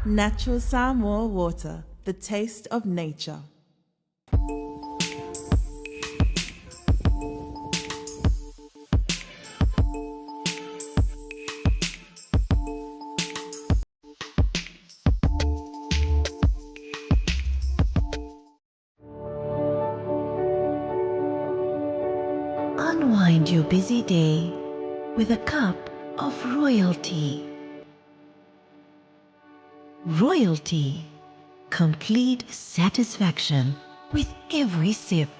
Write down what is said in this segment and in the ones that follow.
Natural Samoa water, the taste of nature. Unwind your busy day with a cup of royalty. Royalty. Complete satisfaction with every sip.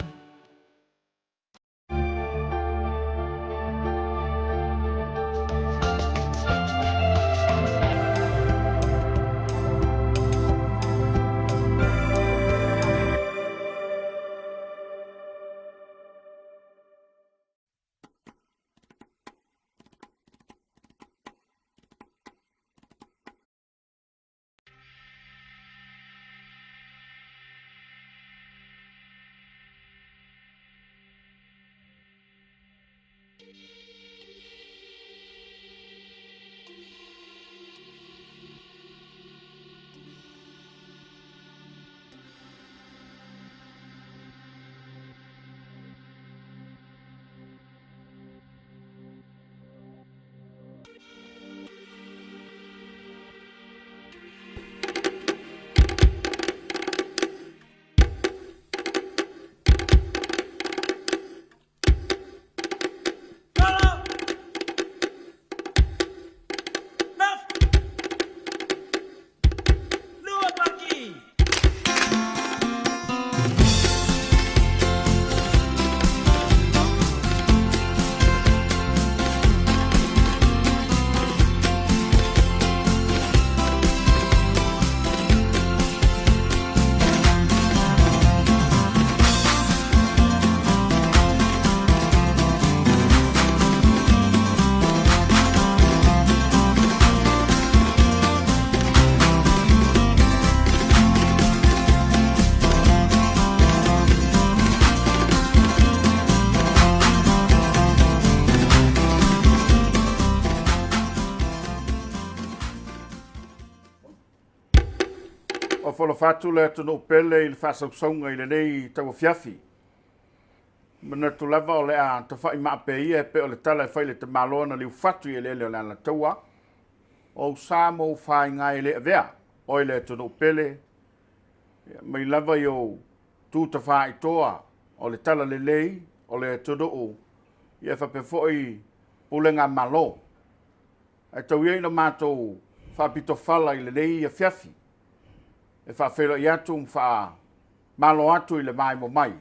Ua folofa atu le atunuu pele i le faasausauga i lenei tauafiafi. Manatu lava o le a tafai maape ia e pei o le tala e fai i le tamaloa na liufatu i eleele o le Alataua, o ou sa ma ou faiga e le avea oe le atunuu pele, mai lava i ou tu tafaaitoa o le talalelei o le atunuu ia faapea foi pulega Malo. Ae tau ia ina matou faapitofala i lenei afiafi e faafeiloai atu ma faamalo atu i le maimo mai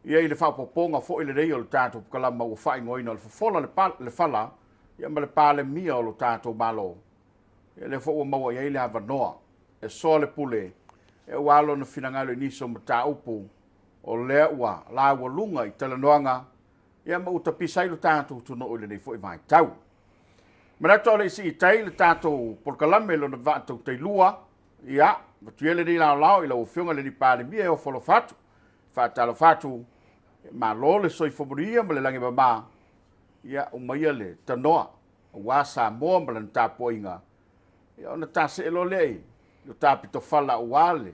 ia i le faaopoopoga foi lenei o le tatou pkalama ua faaigoaina o le Fofola le Fala ia ma le Palemia o lo tatou Malo. Ia lea foi ua maua i ai le avanoa e soa le pule aua lona finagalo i nisi o mataupu o lea ua laualuga i talanoaga ia ma ua tapisa ai lo tatou atunuu i lenei foi vaitau. Manatu a o le i siitai le tatou polokalame i lona vaa tautailua, ia, avatu ia lenei laolao i lau Afioga i le alii Palemia e ofo alofa atu, faatalofa atu, malo le soifua manuia ma le lagi e mama, ia, umaia le tanoa aua Samoa ma lana tapuaiga, ia ona ta see loa lea i lo ta pitofala aua le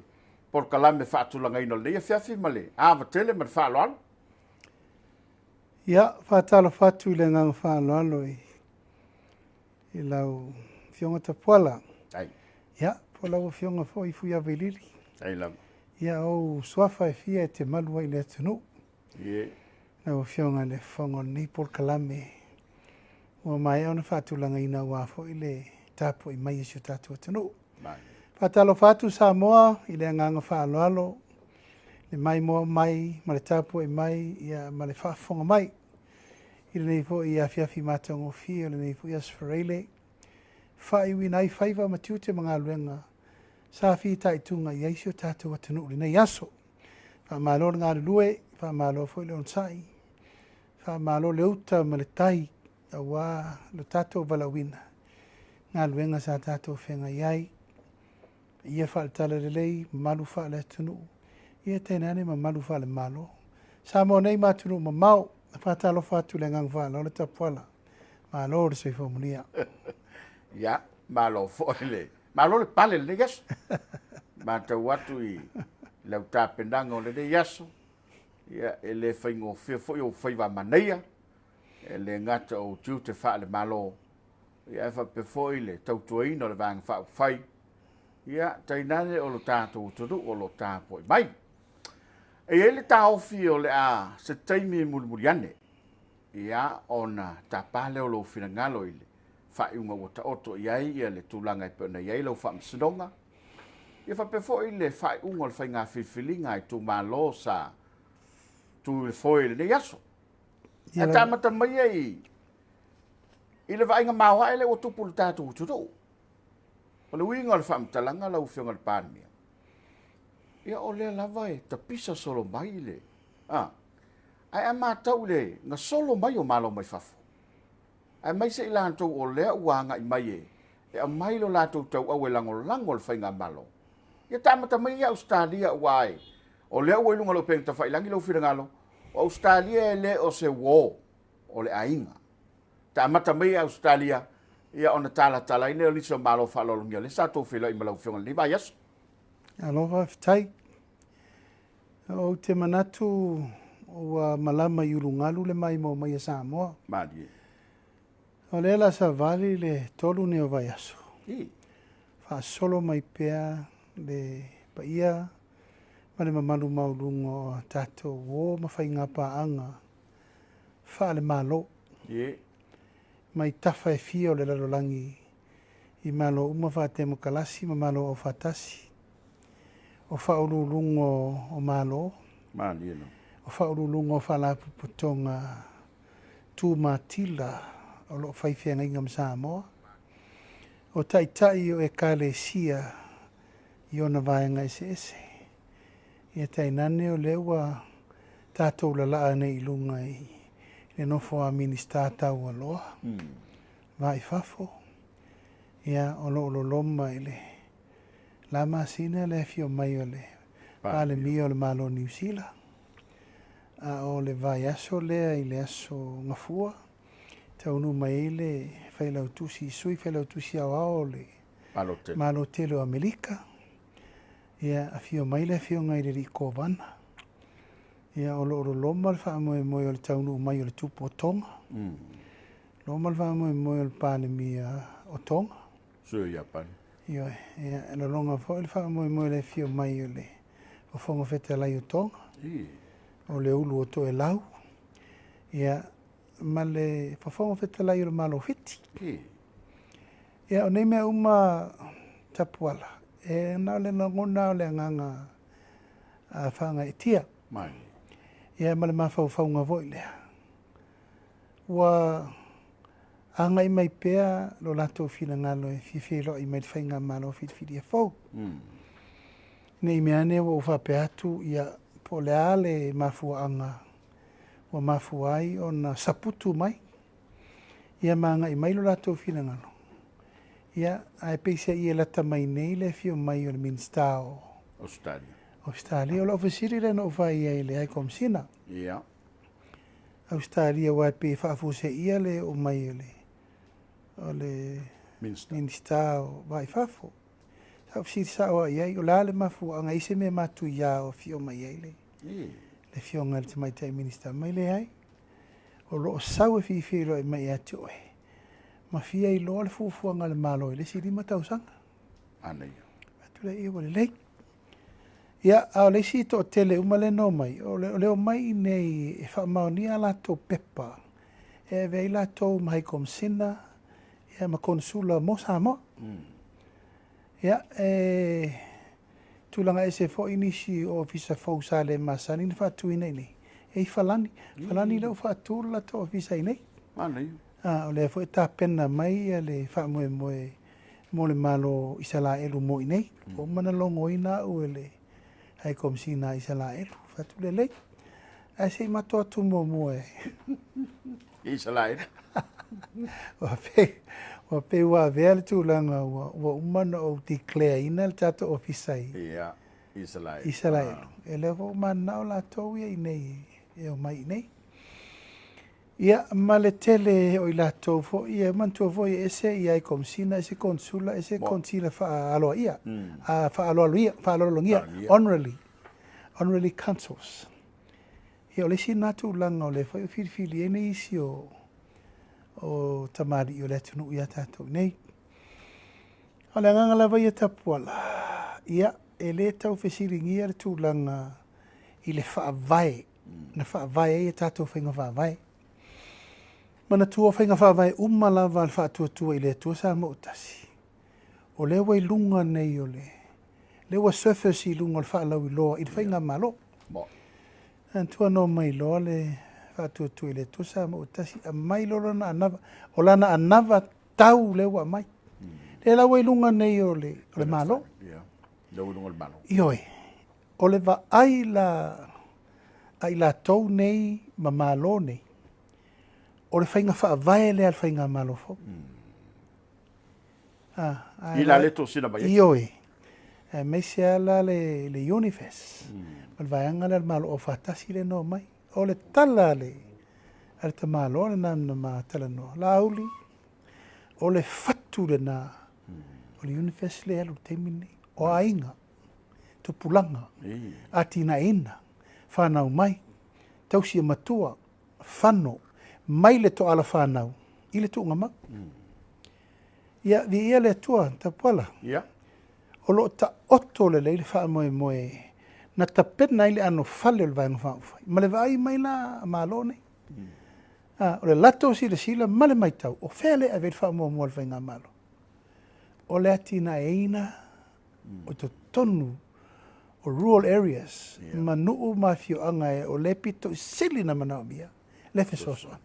polokalame faatulagaina o lenei afiafi ma le ava tele ma le faaaloalo. Ia, faatalofa atu i le agaga faaaloalo i, i lau Afioga Tapuala. Ai. Ia, po o lau Afioga foi Fuiavailili. Ai lava. Ia, ou suafa e fia e te malu ai i le atunuu. Ie. Lau Afioga i le Fofoga o lenei polokalame ua maea ona faatulagaina aua foi le tapuai mai a si o tatou atunuu. Faatalofa atu Samoa i le agaga faaaloalo, le maimoa mai ma le tapuai mai ia, ma le faafofoga mai i lenei foi afiafi matagofie o lenei foi Aso Faraile, faaiuina ai faiva ma tiute ma galuega sa fitaituga i ai si o tatou atunuu i lenei aso. Faamalo le galulue, faamalo foi le onosai, faamalo le uta ma le tai aua lo tatou valaauina, galuega sa tatou feagai ai. Paia faale-talalelei, mamalu faale-atunuu, ia tainane mamalu faale-Malo. Samoa nei ma atunuu mamao, e faatalofa atu i le agaga faaaloalo Tapuala. Malo le soifua manuia. Ia, malo foi le, malo le pale i lenei aso. Matau atu i lau tapenaga o lenei aso, ia, e le faigofie foi ou faiva manaia, e le gata o ou tiute faale-Malo, ia, ae faapea foi le tautuaina o le Vaega Faaupufai, ia, tainane o lo tatou atunuu o lo o tapuai mai. E i ai le taofi o le a se taimi mulimuli ane, ia, ona tapa lea o lou finagalo i le faaiuga ua taoto i ai ia le tulaga e pei ona i ai lau faamasinoga, ia faapea foi le faaiuga o le faiga filifiliga a itumalo sa tu i le foe i lenei aso. Ae ta amata maia i i le vaaiga maoae lea ua tupu i le tatou atunuu. O le uiga o le faamatalaga lau Afioga i le Palemia, ia o lea lava e tapisa solo mai le... A, ae a matau i le gasolo mai o Malo mai fafo, aemaise i latou o lea ua agai mai e, e aumai lo latou tauau e lagolago le Faigamalo, ia ta amata mai ia Ausetalia aua e, o lea ua i luga o le upega tafailagi lou finagalo, o Ausetalia e le o se uo, o le aiga. Ta amata mai ia Ausetalia, ia ona talatala ai lea o nisi o Malo faaaloalogia, lea sa tou feiloai ma lau Afioga i lenei vaiaso. Malo faafetai. Ou te manatu ua malama i ulugalu le maimoa mai a Samoa. Malie. O lea la savali le tolu nei o vaiaso. I. Faasolo mai pea le paia ma le mamalu maualuga o a tatou uo ma faigapaaga faale-Malo. I. Mai tafa e fia o le lalolagi i Malo uma faatemokalasi ma Malo aufaatasi, o Faauluuluga o Malo, Malie lava. o Faauluuluga o Faalapotopotoga Tumatila o lo o fai feagaiga ma Samoa, o Taitai o Ekalesia i ona vaega eseese. Ia tainane o lea ua tatou lalaa nei i luga i le nofo a Minisita taualoa. Va i fafo, ia, o lo o loloma i le la masina le afio mai o le Palemia o le Malo o Niu Sila, a o le vaiaso lea i le aso Gafua, taunuu mai ai le Failautusi, Sui Failautusi Aoao o le Malo Tele o Amerika, ia, afio mai le Afioga i le Alii Kovana, ia, o lo o loloma le faamoemoe o le taunuu mai o le Tupu o Tonga. Loma le faamoemoe o le Palemia o Tonga. Sui o Iapani. Ioe, ia, e lolonga foi le faamoemoe o le afio mai o le Fofoga Fetalai o Tonga. I. O le ulu o Toelau, ia, ma le Fofoga Fetalai o le Malo o Fiti. I. Ia, o nei mea uma Tapuala, e na o le lagona o le agaga faagaeetia. Mai. Ia, ma le mafaufauga foi lea. Ua agai mai pea lo latou finagalo e fia feiloai mai le Faigamalo filifilia fou. Ne i mea ane ua ou faapea atu, ia, po o le a le mafuaaga ua mafua ai ona saputu mai, ia ma agai mai lo latou finagalo. Ia, ae peiseai e lata mai nei le afio mai o le Minisita o Ausetalia. Ausetalia. O lau fesili lea na ou fai ai i le High Komesina. Ia. Ausetalia aua e pei e faafuaseia le oo mai o le o le Minisita o Va i Fafo. Sa ou fesili sao lava i ai, o le a le mafuaaga, e i ai se mea matuia o afio mai ai le le Afioga i le Tamaitai Minisita? Mai leai, o lo o sau e fia feiloai mai ia te oe ma fia iloa le fuafuaga a le Malo i le isi 5 tausaga. Manaia. Atu lea, ia ua lelei. Ia, a o le isi toatele uma lea na omai, o le, o le omai i inei e faamaonia a latou pepa e ave ai latou ma High Komisina ia ma Konesula mo Samoa. Ia, e tulaga ese foi nisi o ofisa fou sa le masani ona faatuina i inei. E i Falani. Falani lea ua faatu le latou ofisa i inei. Manaia. A, o lea foi e tapena mai ia le faamoemoe mo le Malo Isalaelu mo i inei. Ua uma ona logoina au e le High Komisina a Isalaelu. Fai atu, Lelei, ae se i mato atu muamua e Isalaelu. Ua pei, Ua pei ua avea le tulaga ua, ua uma ona ou declare ina le tatou ofisa i Ia, Isalaelu. Isalaelu. E lea foi ua mananao latou ia i inei e omai i inei. Ia, ma le tele o i latou foi ia, manatua foi e ese ia ai Komesina, ese Konesula, ese Konsila faaaloaia, a faaaloaloia, faaaloalogia, honorary, honorary consuls. Ia, o le isi lena tulaga o lea foi ua filifili ai nisi o, o tamalii o le atunuu ia tatou nei. O le agaga lava ia Tapuala, ia, e le tau fesiligia le tulaga i le faavae na faavae ai a tatou faiga faavae. Manatua o faiga faavae uma lava a le Faatuatua i le Atua Samoa ua Tasi, o lea ua i luga nei o le, lea ua surface i luga o le faalauiloa i le faigamalo. Manatua na omai loa le Faatuatua i le Atua Samoa ua Tasi, aumai loa lana anava, o lana anava tau lea ua aumai. Lea la ua i luga nei o le, o le Malo. Lea ua i luga o le Malo. Ioe. O le vaai la a i latou nei ma Malo nei, o le faiga faavae lea a le Faigamalo fou. Ah, I la le tosina mai ai. Ioe. Aemaise lava la le, le UNIFES, ma le vaega lea a le Malo Aufaatasi lea na omai. O le tala a le, a le tamaloa lena na ma talanoa, Laauli, o le fatu lena o le UNIFES lea e alu i le taimi lenei. O aiga. tupulaga, atinaeina, fanau mai, tausi e matua, fano, mai le toala fanau i le tuugamau. Ia, viia le Atua, Tapuala. Ia. O lo o taoto lelei le faamoemoe na tapena ai le anofale o le Vaega Faaupufai, ma le vaai mai la a Malo nei. A, o le latou silasila ma le matau, o fea lea e ave i ai le faamuamua a le Faigamalo? O le atinaeina o totonu o rural areas ma nuu ma afioaga e o lea e pito i sili ona manaomia le fesoasoani.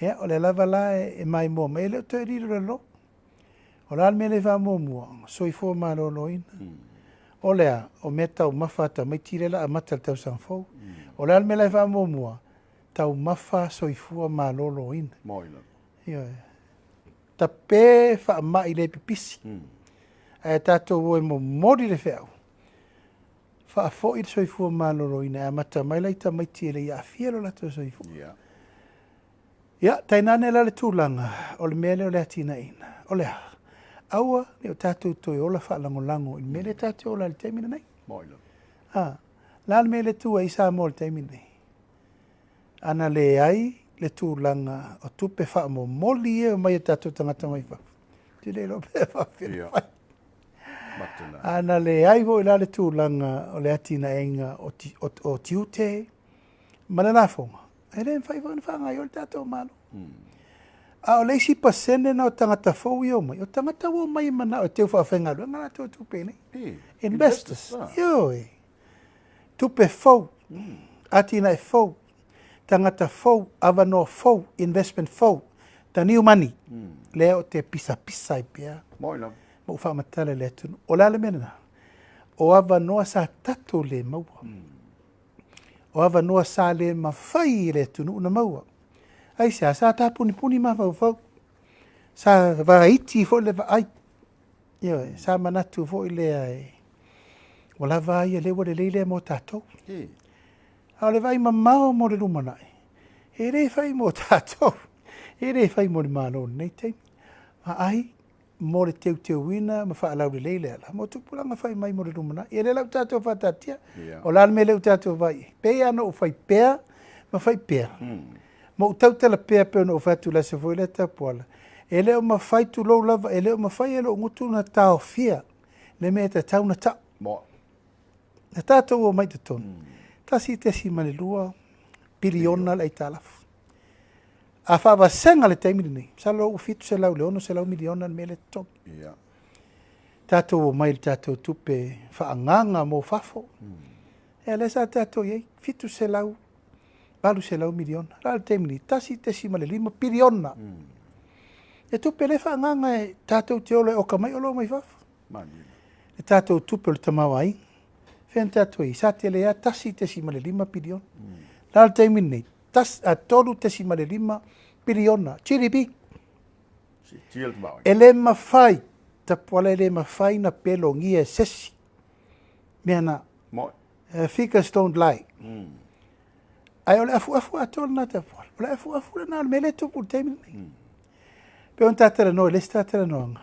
Ia, o lea lava la e maimoa mai, e le o toe lilo le lo. O le a le mea lea e faamuamua? Soifua maloloina. O le a? O mea taumafa a tamaiti lea o le a amata i le tausaga fou. O le a le mea la e faamuamua? Taumafa soifua maloloina. Ioe. Tape faamai le pipisi. Ae tatou o e momoli le feau, faafoi le soifua maloloina e amata mai la i tamaiti e le i aafia lo latou soifua. Yeah. Ia, tainane la le tulaga o le mea lea o le atinaeina. O le a? Aua ne i o tatou toe ola faalagolago i le mea lea tatou te ola ai i le taimi lenei. Ah, le a le mea lea e tu ai Samoa i le taimi lenei? Ana leai le tulaga o tupe faamomoli ia e omai e tatou tagata mai fafo, ou te le iloa pe faapefea ona fai. Ana leai foi la le tulaga o le atinaeina o tiute ma le lafoga, e le mafai foi ona faagaoioi le tatou Malo. A o le isi pasene na o tagata fou ia e omai, o tagata ua omai e manao e teu faafaigaluega latou tupe i inei. Investors. Ioe. Tupe fou, atinae fou, tagata fou, avanoa fou, investment fou, the new money, lea ou te pisapisa ai pea ma ou faamatala i le atunuu. O le a le mea lena? O avanoa sa tatou le maua. O avanoa sa le mafai e le atunuu ona maua. Aisea? Sa tapunipuni mafaufau, sa vaiti foi le vaai. Ioe, sa manatu foi lea e, ua lava a ia lea ua lelei lea mo tatou. A o le vaai mamao mo le lumanai, e le fai mo tatou, e le fai mo le Malo i lenei taimi. Vaai mo le teuteuina ma faalaulelei le ala mo tupulaga fai mai mo le lumanai. Ia lea la ua tatou faataatia, o le a le mea lea ua tatou vaai i ai? Pei lava ona ou fai pea ma fai pea, Ma ou tautala pea pei ona ou fai atu i le aso foi lea Tapuala, e le o mafai, tulou lava, e le o mafai e lou gutu ona taofia le mea e tatau ona tau. Na tatou omai i totonu, 1.2 piliona le aitalafu. A faavasega le taimi lenei, masalo ua 700 i le 600 miliona le mea lea e totogi. Tatou omai i le tatou tupe faaagaaga mo fafo, ia lea sa tatou i ai, 700 800 miliona. O le a le taimi nei? 1.5 piliona. E tupe lea e faaagaaga e tatou te ola e oka mai oloa mai fafo. Le tatou tupe o le tamaoaiga. Fea na tatou i ai? Sa tele lava 1.5 piliona. O le a le taimi nei? 3.5 piliona GDP. Siitia le tamaoaiga. E le mafai, Tapuala e le mafai na pelogia e sesi mea na. Moi. Figures don't lie. Ae o le afuafu atoa lena Tapuala. O le afuafu lena o le mea lea e tupu i le taimi lenei. Pei ona ta talanoa i le isi ta talanoaga,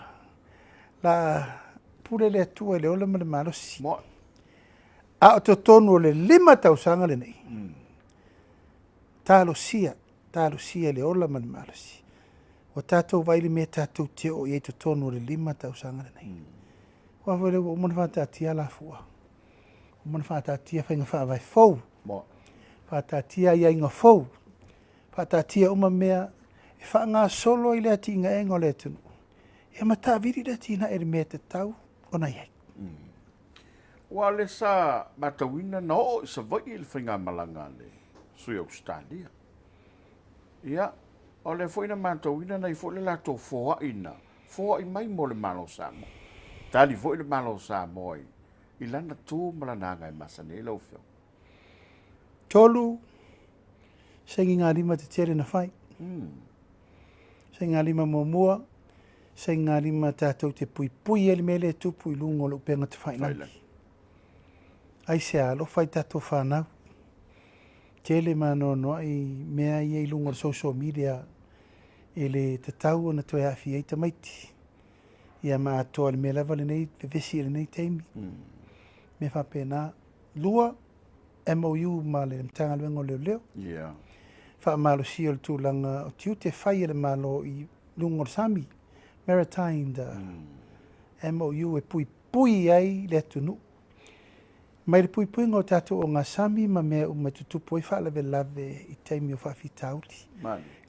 la pule le Atua i le ola ma le malosi. Moi. A o totonu o le 5 tausaga lenei, talosia, talosia i le ola ma le malosi. Ua tatou vaai i le mea tatou te oo i ai i totonu o le 5 tausaga lenei. Aua foi lea ua uma ona faataatia alafua, uma ona faataatia faiga faavae fou, faataatia aiaiga fou, faataatia uma mea e faagasolo ai le atinaega o le atunuu, ia ma taavili le atinae i le mea e tatau ona i ai. Aua o lea sa matauina na oo i Savaii le faigamalaga a le sui o Ausetalia. Ia, o lea foi na matauina na i ai foi le latou foai na foai mai mo le Malo o Samoa. Tali foi le Malo o Samoa i lana tu ma lana aga e masani ai lau Afioga. 3 sainigalima tetele na fai. Sainigalima muamua, sainigalima tatou te puipui ai le mea lea e tupu i luga o le upega tafailagi. Aisea, alofa i tatou fanau. Tele ma anoanoai mea ia i luga o le social media e le tatau ona toe aafia ai tamaiti. Ia ma atoa i le mea lava lenei, vevesi i lenei taimi. Mea faapena. 2, MOU ma le Matagaluega o Leoleo. Faamalosia o le tulaga o tiute fai e le Malo i luga o le sami, Maritime MOU e puipui ai le atunuu mai le puipuiga o tatou ogasami ma mea uma e tutupu ai faalavelave i taimi o faafitauli.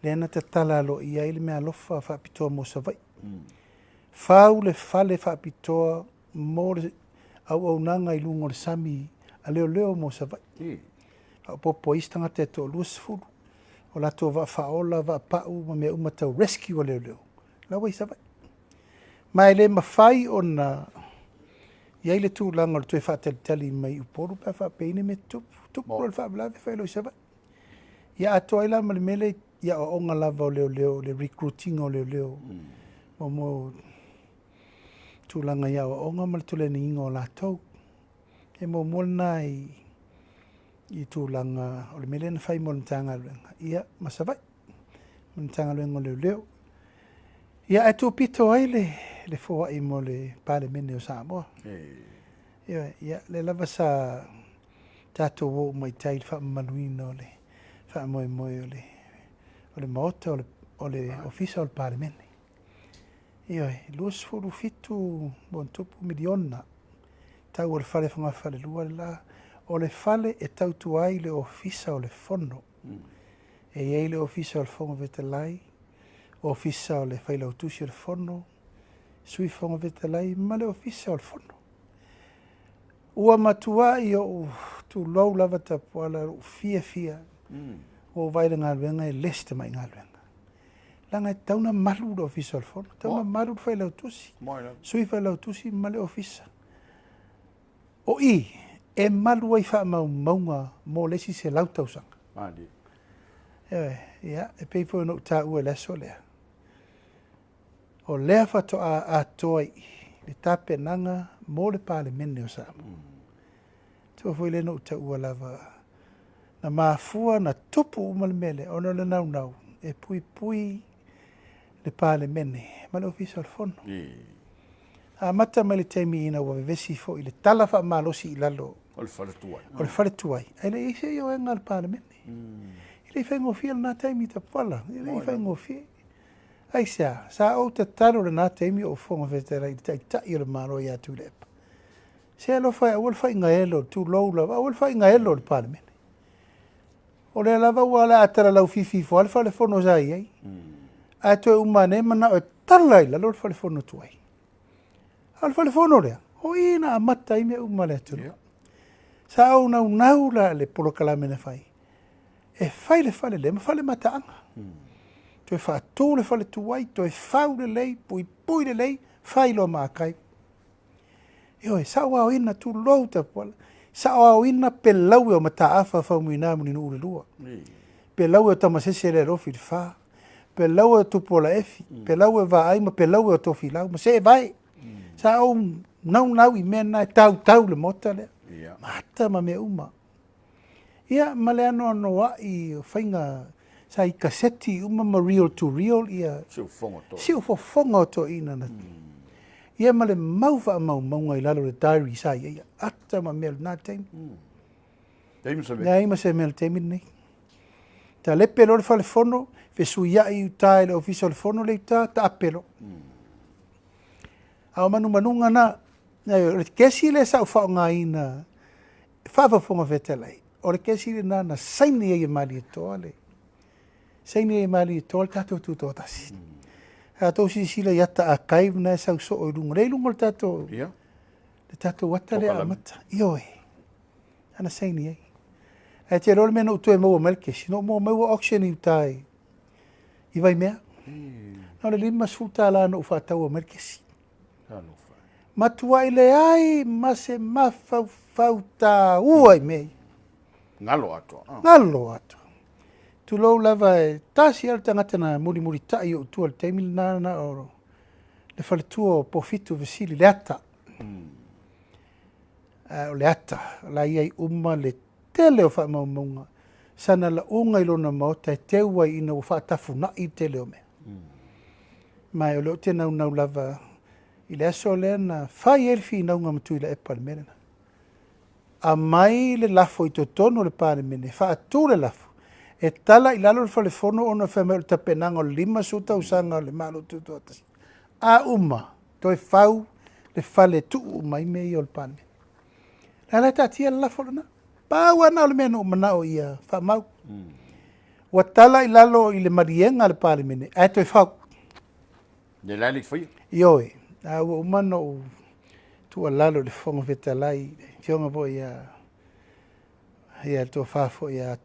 Lea na tatala aloaia ai le meaalofa faapitoa mo Savaii. Fau le fale faapitoa mo le auaunaga i luga o le sami a leoleo mo Savaii. Faaopoopo ai isi tagata e toa-20, o latou vaa faaola, vaa pau ma mea uma tau rescue a leoleo, la ua i Savaii. Ma e le mafai ona i ai le tulaga o le toe faatalitali mai i Upolu pe a faapea i ai ni mea tutupu. Tupu loa le faalavelave fai loa i Savaii. Ia atoa ai la ma le mea lea i aoaoga lava o leoleo, le recruit ina o leoleo mo tulaga i aoaoga ma le koleniina o latou. E muamua lena i tulaga o le mea lea na fai mo le Matagaluega, ia, ma Savaii, ma le Matagaluega o Leoleo. Ia, ae tuupito ai le foai mo le Palemene o Samoa. Ioe, ia, lea lava sa tatou o uma i tai i le faamamaluina o le faamoemoe o le, o le Maota, o le Ofisa o le Palemene. Ioe, 27 ma ona tupu miliona tau o le fale fogafalelua le la, o le fale e tautua ai le Ofisa o le Fono. E i ai le Ofisa o le Fofoga Fetalai, Ofisa o le Failautusi o le Fono, Sui Fofoga Fetalai ma le Ofisa o le Fono. Ua matuai ou tulou lava Tapuala lou fiafia, ua ou vaai i le galuega e le se tamai galuega. Leaga e tatau ona malu le Ofisa o le Fono, tatau ona malu le Failautusi, Sui Failautusi ma le Ofisa. O i, e malu ai faamaumauga mo le isi 100 tausaga. Ioe, ia, e pei foi ona ou taua i le aso lea, o lea faatoa atoa i i le tapenaga mo le Palemene o Samoa. Tua foi lea na ou taua lava, na mafua na tupu uma le mea lea, ona o le naunau e puipui le Palemene ma le Ofisa o le Fono. Amata mai le taimi ina ua vevesi foi le tala faamalosi i lalo o le fale tuai, o le fale tuai, ae le i ai se ioega a le Palemene. E le i faigofie lena taimi Tapuala, e le i faigofie. Aisea? Sa ou tatalo i lena taimi o ou Fofoga Fetalai i le Taitai o le Malo ia Tuilaepa, Se alofa e aua le faigaelo, tulou lava, aua le faigaelo le Palemene. O lea lava ua le a talalaufifi ifo lava le fale fono sa i ai. Ae toe uma ane manao e tala i lalo le fale fono tuai. A o le fale fono lea, o i na amata ai mea uma a le atunuu. Sa ou naunau la i le polokalame na fai, e fai le fale lea ma fale mataaga. Toe faatu le fale tuai, toe fau lelei, puipui lelei, fai loa ma archive. Ioe, saoaoina, tulou Tapuala, saoaoina pelaue o Mataafa Faumuina Mulinuu le lua, pelaue o Tamasese le Alofi le fa, Pelaue o Tupuola Efi, Pelaue o Vaai ma Pelaue o Tofilau ma Seevae. Sa ou naunau i mea na e tautau le maota lea. Ma ata ma mea uma. Ia, ma le anoanoai o faiga sa i kaseti uma ma reel to reel ia siufofoga o toeaiina na. Ia ma le mau faamaumauga i lalo o le diary sa i ai ata ma mea o lena taimi. Leai ma se mea i le taimi lenei. Talepe loa le fale fono, fesuiai i uta i le ofisa o le fono le uta, taape loa. A o manumanuga na, o le kesi lea sa ou faaaogaina faa-Fofoga Fetalai, o le kesi lena na saini ai e Malietoa le saini ai e Malietoa le tatou tutoatasi. A outou silasila i ata archive na e sau soo i luga, lea i luga o le tatou le tatou ata lea amata. Ioe. Ana saini ai. Ae te iloa le mea na ou toe maua mai le kesi, na ou maua mai ua auction i uta i, i Vaimea. Na o le $50 na ou faataua mai le kesi. Matuai leai ma se mafaufau taua i mea ia. Galo atoa. Ah. Galo atoa. Tulou lava e tasi lava le tagata na mulimulitai i ou tua i le taimi lena na o le faletua o Pofitu Fesili, Leata. O Leata, o la e i ai uma le tele o faamaumauga, sana lauga i lona maota e teu ai ina ua faatafunai le tele o mea. Ma o lea ou te naunau lava i le aso lea na fai ai le finauga ma Tuilaepa i le mea lena. Aumai le lafo i totonu o le Palemene, faatu le lafo, e tala i lalo le Fale Fono ona fai mai o le tapenaga o le 50 tausaga o le Malo Tutoatasi. A uma, toe fau le fale e tuu uma ai mea ia o le Palemene. La la e taatia le lafo lena. Pau lava na o le mea na ou manao ia faamau. Ua tala i lalo i le maliega a le Palemene, ae toe fau. Le la le faia. Ioe, a ua uma ona ou tuualalo i le Fofoga Fetalai, le afioga foi ia ia le tofa foi ia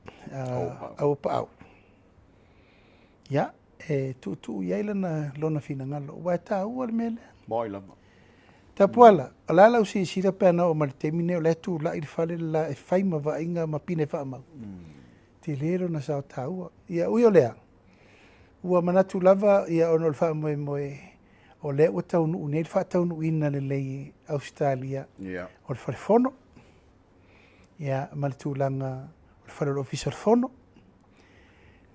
Auapaau. Ia, e tuutuu i ai lana, lona finagalo, aua e taua le mea lea. Moi lava. Tapuala, o le a lau silasila pe ana oo mai le taimi nei o la e tulai le fale le la e fai ma vaaiga ma pine faamau. Tele lona sao taua. Ia, ui o lea, ua manatu lava ia ona o le faamoemoe o lea ua taunuu nei le faataunuuina lelei i Ausetalia o le Fale Fono, ia, ma le tulaga o le Fale o le Ofisa o le Fono.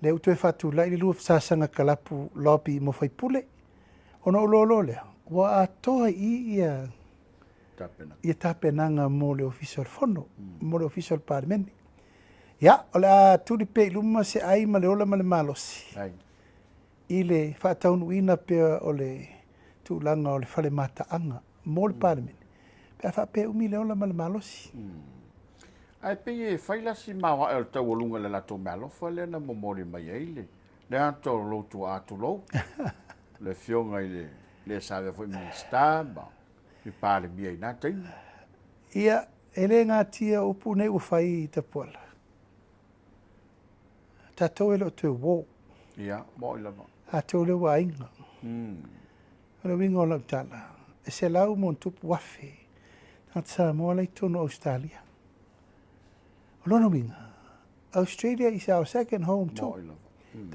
Lea ua toe faatulai le lua fesasaga kalapu lobby mo faipule, ona ou loa lea, ua atoa i i ia ia tapenaga mo le Ofisa o le Fono, mo le Ofisa o le Palemene. Ia, o le a tuli pea i luma se ai ma le ola ma le malosi i le faataunuuina pea o le tulaga o le fale mataaga mo le Palemene, pe a faapea e umi le ola ma le malosi. Ae pei e fai la si maoae o le taualuga i le latou meaalofa lea na momoli mai ai le le ata o lou tuaa tulou, le afioga i le le sa avea foi Minisita ma le Palemia i na taimi. Ia, e le natia upu nei ua fai i Tapuala. Tatou e le o toe uo. Ia, moi lava. Tatou lea ua aiga. O le uiga o lau tala, e 100,000+ tagata Samoa la i totonu o Ausetalia. O lona uiga, Australia is our second home too.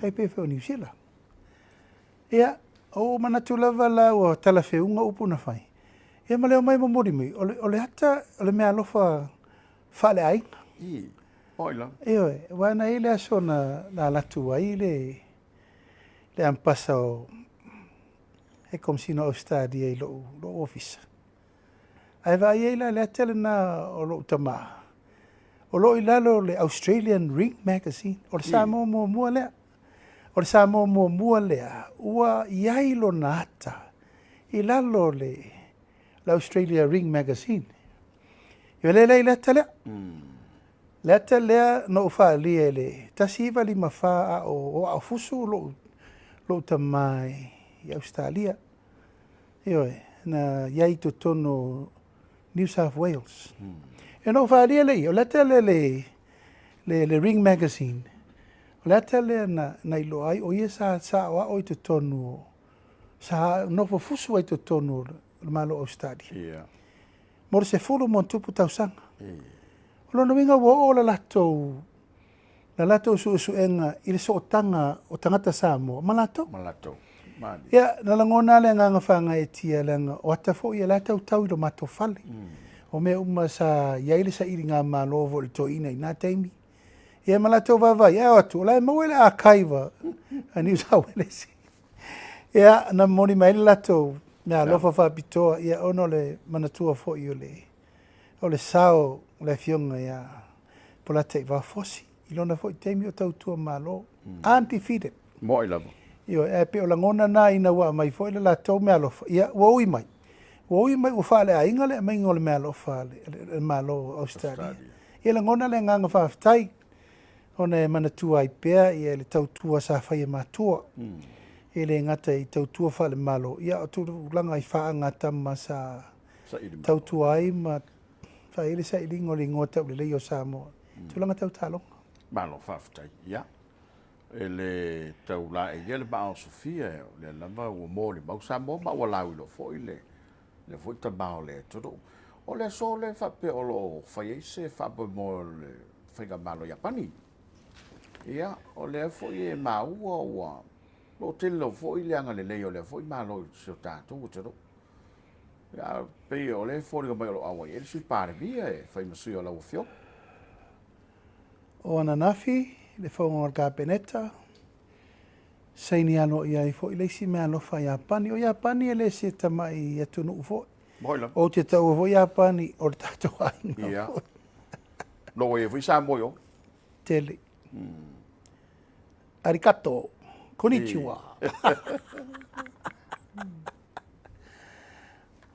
Tai pei foi o Niu Sila. Ia, o ou manatu lava la ua talafeuga upu na fai. Ia ma le omai momoli mai, o le, o le ata, o le meaalofa faaleaiga. Ioe, aua na i ai le aso na, na alu atu ai le, le ampasa o le Komesina o Ausetalia i lou, lou ofisa. Ae vaai ai la i le ata lena o lou tama, o lo o i lalo o le Australian Ring Magazine, o le Samoa muamua lea. O le Samoa muamua lea ua i ai lona ata i lalo o le, le Australia Ring Magazine. Ia lea lea i le ata lea. Le ata lea na ou faaalia i le 1954 a o aofusu lou, lou tama i Ausetalia. Ioe, na i ai i totonu o New South Wales. E na ou faaalia lea i, o le ata lea le, le, le Ring Magazine, o le ata lea na, na iloa ai, o ia sa, sa aoao i totonu o, sa nofo fusu ai i totonu o le Malo o Ausetalia. Yeah. Mo le 10 ma ona tupu tausaga. O lona uiga ua oo le latou la latou suesuega i le sootaga o tagata Samoa ma latou. Ma latou. Malie. Ia, na lagona lava le agaga faagaeetia leaga o ata foi ia la e tautau i lo matou fale. O mea uma sa i ai le sailigamalo foi o le toeaina i na taimi. Ia ma latou vaavaai, ae o atu, o la e maua i le archive a New South Wales. Ia, na momoli mai ai le latou meaalofa faapitoa, ia ona o le manatua foi o le o le sao o le Afioga ia Polataivao Fosi i lona foi taimi o tautua Malo, undefeated. Mo'i lava. Ioe, ae pei o lagona na ina ua aumai foi le latou meaalofa, ia ua ui mai, ua ui mai ua faaleaiga le aumaiga o le meaalofa a le Malo o Ausetalia. Ia lagona le agaga faafetai ona e manatua ai pea ia le tautua sa fai e matua. E le gata i tautua faale-Malo, ia a o tulaga i faaga a tama sa tautua ai ma fai ai le sailiga o le igoa taulelei o Samoa i tulaga tau taaloga. Malo faafetai. Ia, e le tau laeia le maa o Sofia, o lea lava ua molimau Samoa ma ua lauiloa foi le lea foi tama o le atunuu. O le aso lea faapea o lo o fai ai se faamoemoe o le Faigamalo Iapani. Ia, o lea foi e maua ua lo o tele lava foi le agalelei o lea foi Malo i si o tatou atunuu. Ia, pei o lea e foliga mai o lo o auai ai le Sui Palemia e fai ma sui o lau Afioga. O ananafi, le fono a le Kapeneta, saini aloaia ai foi le isi meaalofa a Iapani. O Iapani e le se tamai atunuu foi. Ou te taua foi Iapani o le tatou aiga yeah. foi. No ua i ai foi Samoa i o. Tele. Arigato. Konnichiwa.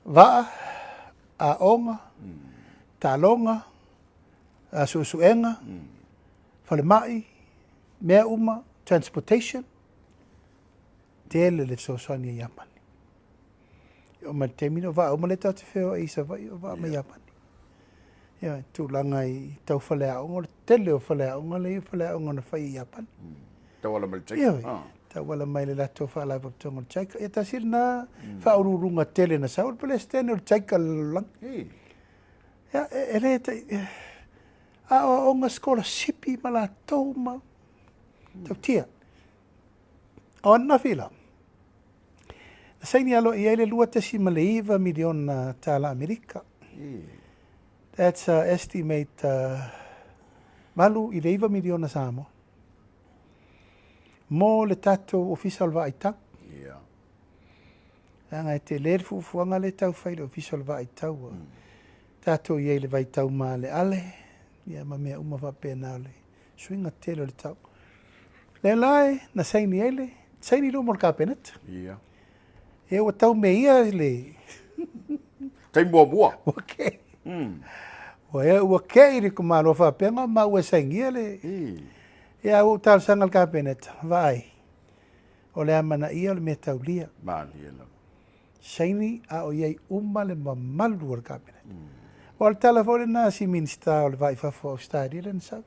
Vaa, aoga, taaloga, suesuega, falemai, mea uma, transportation, tele le fesoasoani a Iapani. E oo mai le taimi o vaa uma lea tatou te feoai i Savaii o vaa mai Iapani. Ia, tulaga i tau faleaoga, o le tele o faleaoga lea e i ai o faleaoga na fai e Iapani. Tauala mai le JICA. Ioe, tauala mai le latou faalapotopotoga o le JICA. Ia tasi lena faauluuluga tele na sau, o le Peresetene o le JICA i le lalolagi. Ia, e le tai, aoaoga sikolasipi ma latou ma tautia. O ananafi la, na saini aloaia ai le $2.9 miliona tala Amerika. That's a estimate 8 i le 9 miliona Samoa mo le tatou Ofisa o le Vaai Tau. Yeah. Leaga e tele le fuafuaga lea e tau fai i le Ofisa o le Vaai Tau. Tatou i ai i le vaitau maaleale, ia ma mea uma faapena o le suiga tele o le tau. Lea la e na saini ai le, saini i luma o le Kapeneta. Ia. Ia ua tau me ia le... Taimi muamua. Ua kei. Ua ea ua kei le Malo faapea ma maua e sainia le... Ia ua ou talosaga i le Kapeneta, vaai, o le amanaia o le mea taulia. Malie lava. Saini a o i ai uma le mamalu o le Kapeneta. Aua o le tala foi lena a si Minisita o le Va i Fafo o Ausetalia lea na sau.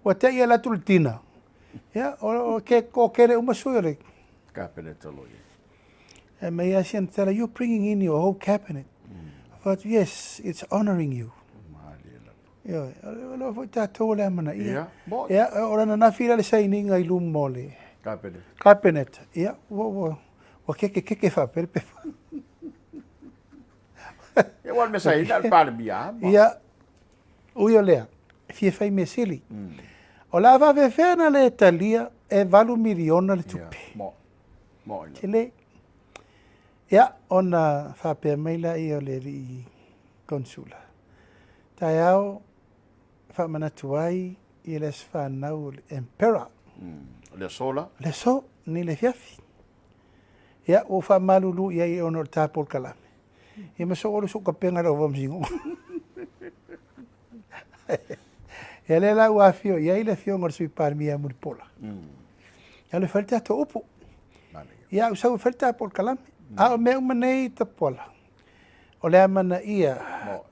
Ua te i alu atu le dinner, ia, o ke kokele uma sui o le Kapeneta lo i ai. E mai a si ana tala, you're bringing in your whole cabinet. I thought, yes, it's honouring you. Malie lava. Ioe, o lea foi tatou o le amanaia. Ia, mo. Ia, o lana nafi la le sainiga i luma o le Kapeneta. Kapeneta. Ia, ua, ua, ua keke keke faapea le pepa. Ia, ua le mea saina le Palemia. Ia, ui o lea, e fia fai mea sili. O le a faapefea na le talia e 8 miliona le tupe. Ia, mo. Mo ina. Tele. Ia, ona faapea mai laia o le alii Konsula. Taeao faamanatu ai i le aso fanau o le Emperor. O le aso la? O le aso, nei le afiafi. Ia, ua ou faamalulu i ai ona o le ta polokalame. Ia ma soo alu sou kapega i lau faamasinoga. Ia lea la ua afio i ai le afioga o le Sui Palemia ia Mulipola. Ia alu e fai le tatou upu. Ia au sau e fai le ta polokalame. A o mea uma nei Tapuala, O le amanaia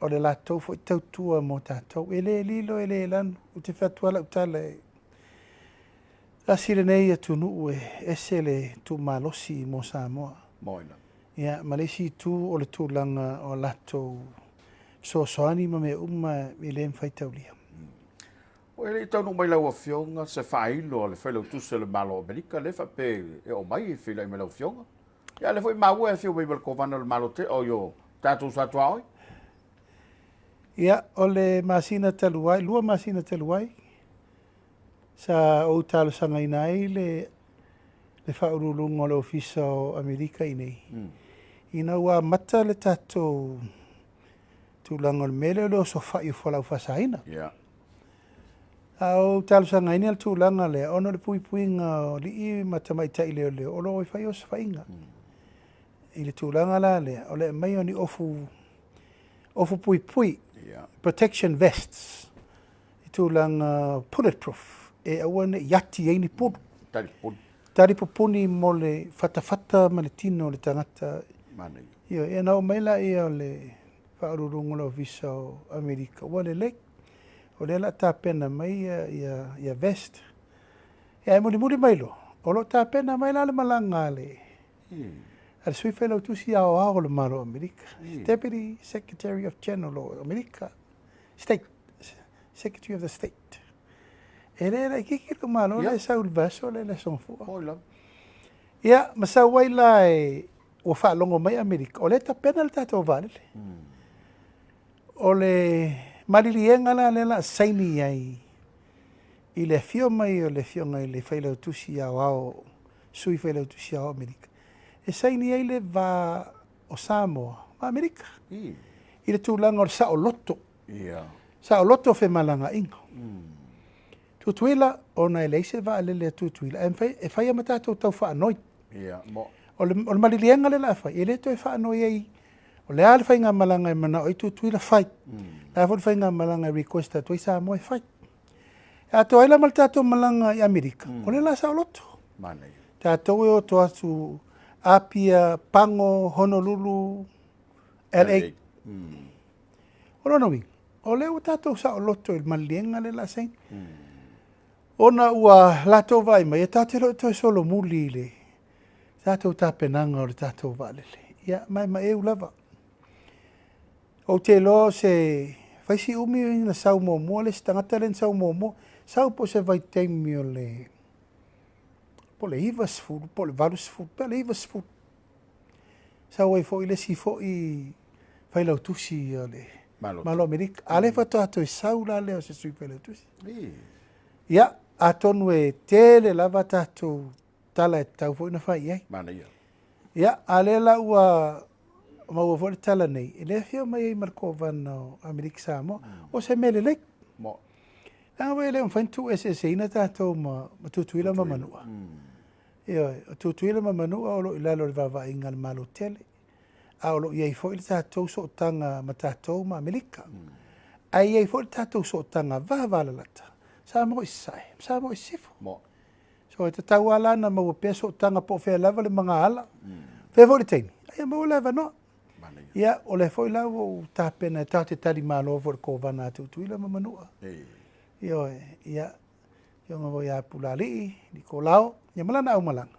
o le latou foi tautua mo tatou. E le lilo e le lanu. Ou te fai atu lava lau tala, e tasi lenei atunuu e ese le tuumalosi mo Samoa. Ia, ma le isi itu o le tulaga o latou fesoasoani ma mea uma e le mafai taulia. Ua e le i taunuu mai lau Afioga se faailo a le Failautusi o le Malo o Amerika lea faapea e oo mai e feiloai mai lau Afioga. Ia a o lea foi e maua e afio mai ma le Kovana o le Malo te, oi o tatou sa tuaoi. Ia, o le masina talu ai, lua masina talu ai, sa ou talosagaina ai le le Faauluuluga o le Ofisa o Amerika i nei, ina ua amata le tatou tulaga o le mea lea o le osofai o fualaau faasaina. Yeah. A ou talosagaina le tulaga lea, ona o le puipuiga o alii ma tamaitai leoleo o lo o i fai osofaiga. I le tulaga la lea, o le aumai o ni ofu, ofu puipui, yeah. protection vests, i tulaga bulletproof, e aua ne i ati ai ni pulu. Talipupuni. Talipupuni mo le fatafata ma le tino o le tagata. Manaia. Ioe, ia na oo mai laia o le Faauluuluga o le Ofisa o Amerika, ua lelei. O lea o le a tapena mai ia, ia, ia vest. Ia ae mulimuli mai loa, o lo o tapena mai la le malaga a le, a le Sui Failautusi Aoao o le Malo o Amerika, Deputy Secretary of General o Amerika, State, Secretary of the State. E le laitiiti lou malo lea e sau i le vaiaso lea i le Aso Gafua. Oi lava. Ia, ma sau ai la e, ua faalogo mai Amerika, o lea e tapena le tatou vaalele. O le maliliega la lea o le a saini ai i le afio mai o le afioga i le Failautusi Aoao, Sui Failautusi Aoao o Amerika, e saini ai le va o Samoa ma Amerika i le tulaga o le saoloto Ia. Saoloto o femalagaaiga. Tutuila, ona e leai se vaalele a Tutuila, ae mafai, e fai lava ma tatou tau faanoi. Ia, mo. O le, o le maliliega lea o le a fai, e le toe faanoi ai, o le a le faigamalaga e manao ai Tutuila, fai. O le a foi le faigamalaga e request atu ai Samoa e fai. E atoa ai la ma le tatou malaga i Amerika, o lea o le a saoloto. Manaia. Tatou e oto atu Apia, Pago, Honolulu, LA. O lona uiga, o lea ua tatou saoloto i le maliliega lea o le a saini. Ona ua latou vaai mai, e tatou te le o toe solomuli i le tatou tapenaga o le tatou vaalele. Ia, maemaeu lava. Ou te iloa o se fai si umi na sau muamua le isi tagata lea na sau muamua, sau po o se vaitaimi o le po o le 90 po o le 80 pe o le 90. Sau ai foi le isi foi failautusi o le Malo o Amerika. A lea faatoa toe sau la lea o se sui failautusi. Ia, atonu e tele lava tatou tala e tatau foi ona fai i ai. Manaia. Ia, a lea la ua maua foi le tala nei, e le afio mai ai ma le Kovana o Amerika Samoa. O se mea lelei. Mo. Leaga foi e le mafai ona tuueseeseina tatou ma, ma Tutuila ma Manua. Ioe, o Tutuila ma Manua o lo o i lalo o le vaavaaiga a le Malo tele, a o lo o i ai foi le tatou sootaga ma tatou ma Amerika. Ae i ai foi le tatou sootaga vavalalata, Samoa i Sasae, Samoa i Sisifo. So e tatau lava la ona maua pea sootaga po o fea lava le magaala, fea foi le taimi, a ia maua le avanoa. Ia, o lea foi la ua ou tapena e tatou te tali malo foi i le Kovana a Tutuila ma Manua. Ioe, ia, Afioga foi ia Pulaalii, Nikolao, ia ma lana aumalaga.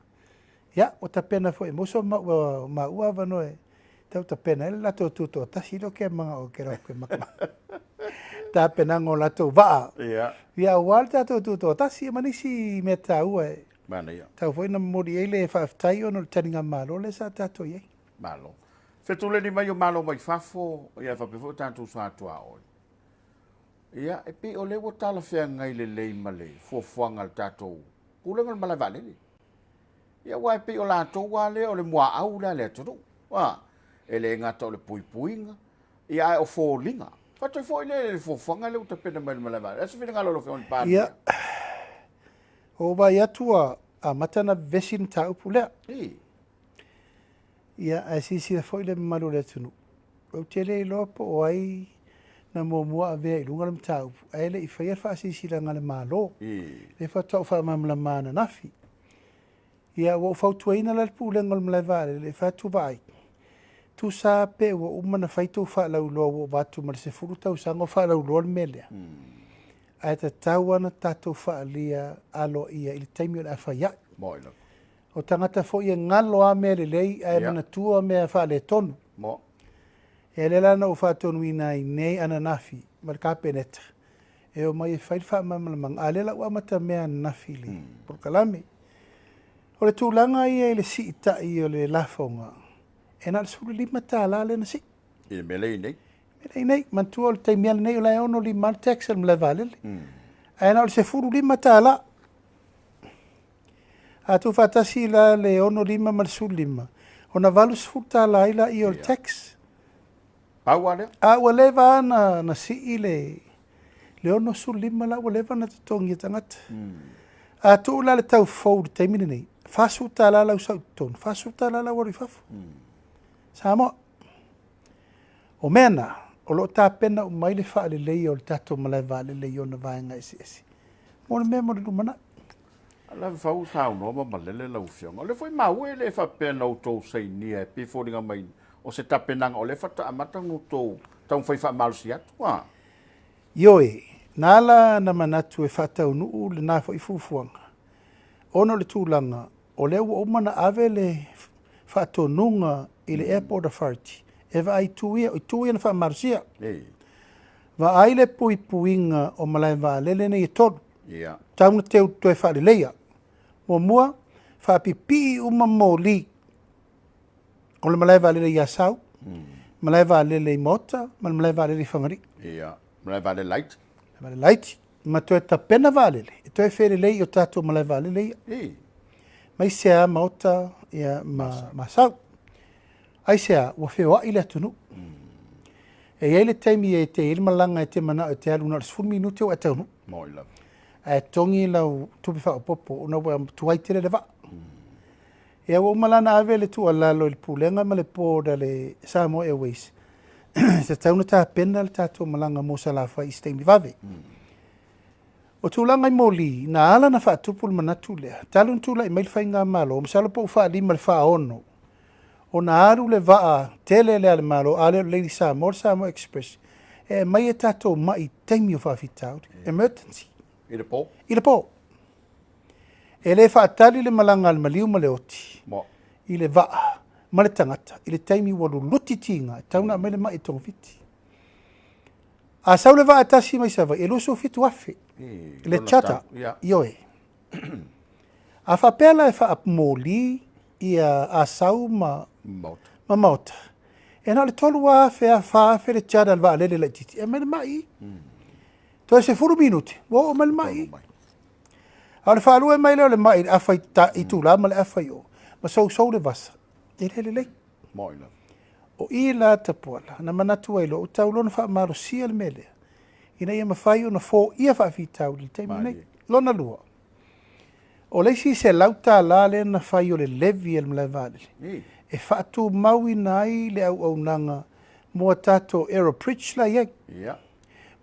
Ia, ua tapena foi e Moso ma maua avanoa e tau tapena ai le latou tutoatasi lea ke manga o ke rau ke maka. Tapenaga o latou vaa. Ia. Ia, aua le tatou tutoatasi ma nisi mea taua e Manaia. Tau foi na momoli ai le faafetai ona o le taligamalo lea sa tatou i ai. Malo. Fetuleni mai o Malo mai fafo, ia faapea foi o tatou sa tuaoi. Ia, e pei o lea ua talafeagai lelei ma le fuafuaga a le tatou Pulega o le Malae Vaalele. Ia, aua e pei o latou lava lea o le muaau lea a le atunuu. A, e le gata o le puipuiga, ia ae o foliga. Faatoi foi lea i le fuafuaga lea ua tapena mai e le Malae Vaalele. O le a se finagalo o lau Afioga i le Palemia? Ia, ua ou vaai atu ua amata ona vevesi le mataupu lea. I. Ia, ae silasila foi le mamalu o le atunuu, ou te le iloa po o ai na muamua avea i luga le mataupu, ae le i faia le faasilasilaga a le Malo, lea faatoa ou faamalamalama ananafi. Ia, ua ou fautuaina la le Pulega o le Malae Vaalele e fai atu, Vaai, tusa pe ua uma ona fai tou faalauiloa ua ova atu ma le 10 tausaga o faalauiloa le mea lea, ae tatau lava ona tatou faaalia aloaia i le taimi o le a fai ai. O tagata foi e galo lava mea lelei ae manatua mea faaletonu. Mo. Ia lea la na ou faatonuina ai nei ananafi ma le Kapeneta E omai e fai le faamalamalamaga, a o lea la ua amatamea ananafi i le polokalame. O le tulaga ia i le siitai o le lafoga, e na o le $15 lea na sii. I le mea lea e i ai nei. Mea lea e i ai nei. Manatua o le taimi lava lenei o la e 65 lava le tax a le malae vaalele. Ae na o le $15. A tuufaatasi la le 65 ma le 15, ona $80 ai lea o le tax. Pau lava lea. A ua leva lava na, na sii le, le 65 la ua leva na totogi e tagata. A tuu la le tau fou i le taimi lenei, $40 lau sau i totonu, $40 lau alu i fafo. Samoa. O mea na, o lo o tapena uma ai le faaleleia o le tatou malae vaalele i ona vaega eseese mo le mea mo le lumanai. A lava fau saunoa ma malele lau Afioga. O lea foi maua e le faapea na outou sainia e pei e foliga mai o se tapenaga o lea faatoa amata ona outou taumafai faamalosi atu a? Ioe, na ala na manatu e faataunuu lena foi fuafuaga, ona o le tulaga o lea ua uma ona ave le faatonuga i le Airport Authority e vaai itu ia, o itu ia na faamalosia. Vaai le puipuiga o malae vaalele nei e tolu, tau na teu toe faaleleia. Muamua, faapipii uma moli o le malae vaalele i Asau, malae vaalele i Maota ma le malae vaalele i Fagalii. Malae vaalele laiti. Malae vaalele laiti. Ma toe tapena vaalele e toe felelei i o tatou malae vaalele ia. Aemaise lava Maota ia, ma, ma Asau. Aisea? Ua feoai le atunuu. E i ai le taimi e te i ai le malaga e te manao e te alu na o le 10 minute ua e taunuu. Moi lava. Ae togi lau tupe faaopoopo ona ua tuai tele le vaa. Ia ua uma la ona ave le tuualalo i le Pulega ma le Board a le Samoa Airways, e tatau ona tapena le tatou malaga mo Salafai i se taimi vave. O tulaga i moli, na ala ona faatupu le manatu lea, talu ona tulai mai le faigamalo, masalo po ua faalima i le faaono, ona alu le vaa tele lea a le Malo, a lea o le Lady Samoa, le Samoa Express, e aumai a tatou mai i taimi o faafitauli, emergency. I le po? I le po. E le faatali le malaga a le maliu ma le oti i le vaa ma le tagata i le taimi ua luluti tiga, e tatau ona aumai le mai e togafiti. A sau le vaa e tasi mai Savaii, e 27,000 le charter, ioe. A faapea la e faamoli ia Asau ma ma Maota, e na o le 3,000 a 4,000 le charter a le vaalele laitiiti e aumai le mai. Toe 10 minute ua oo mai le mai. A o le faalue mai lea o le mai i le afa i itula ma le afa i o, ma sousou le vasa, e le lelei. Moi lava. O i la Tapuala, na manatu ai loa, ua tau loa ona faamalosia le mea lea, ina ia mafai ona foia faafitauli i le taimi lenei. Lona lua, o le isi $100 lea na fai o le levy a le malae vaalele, e faatumauina ai le auaunaga mo a tatou aerobridge la e i ai.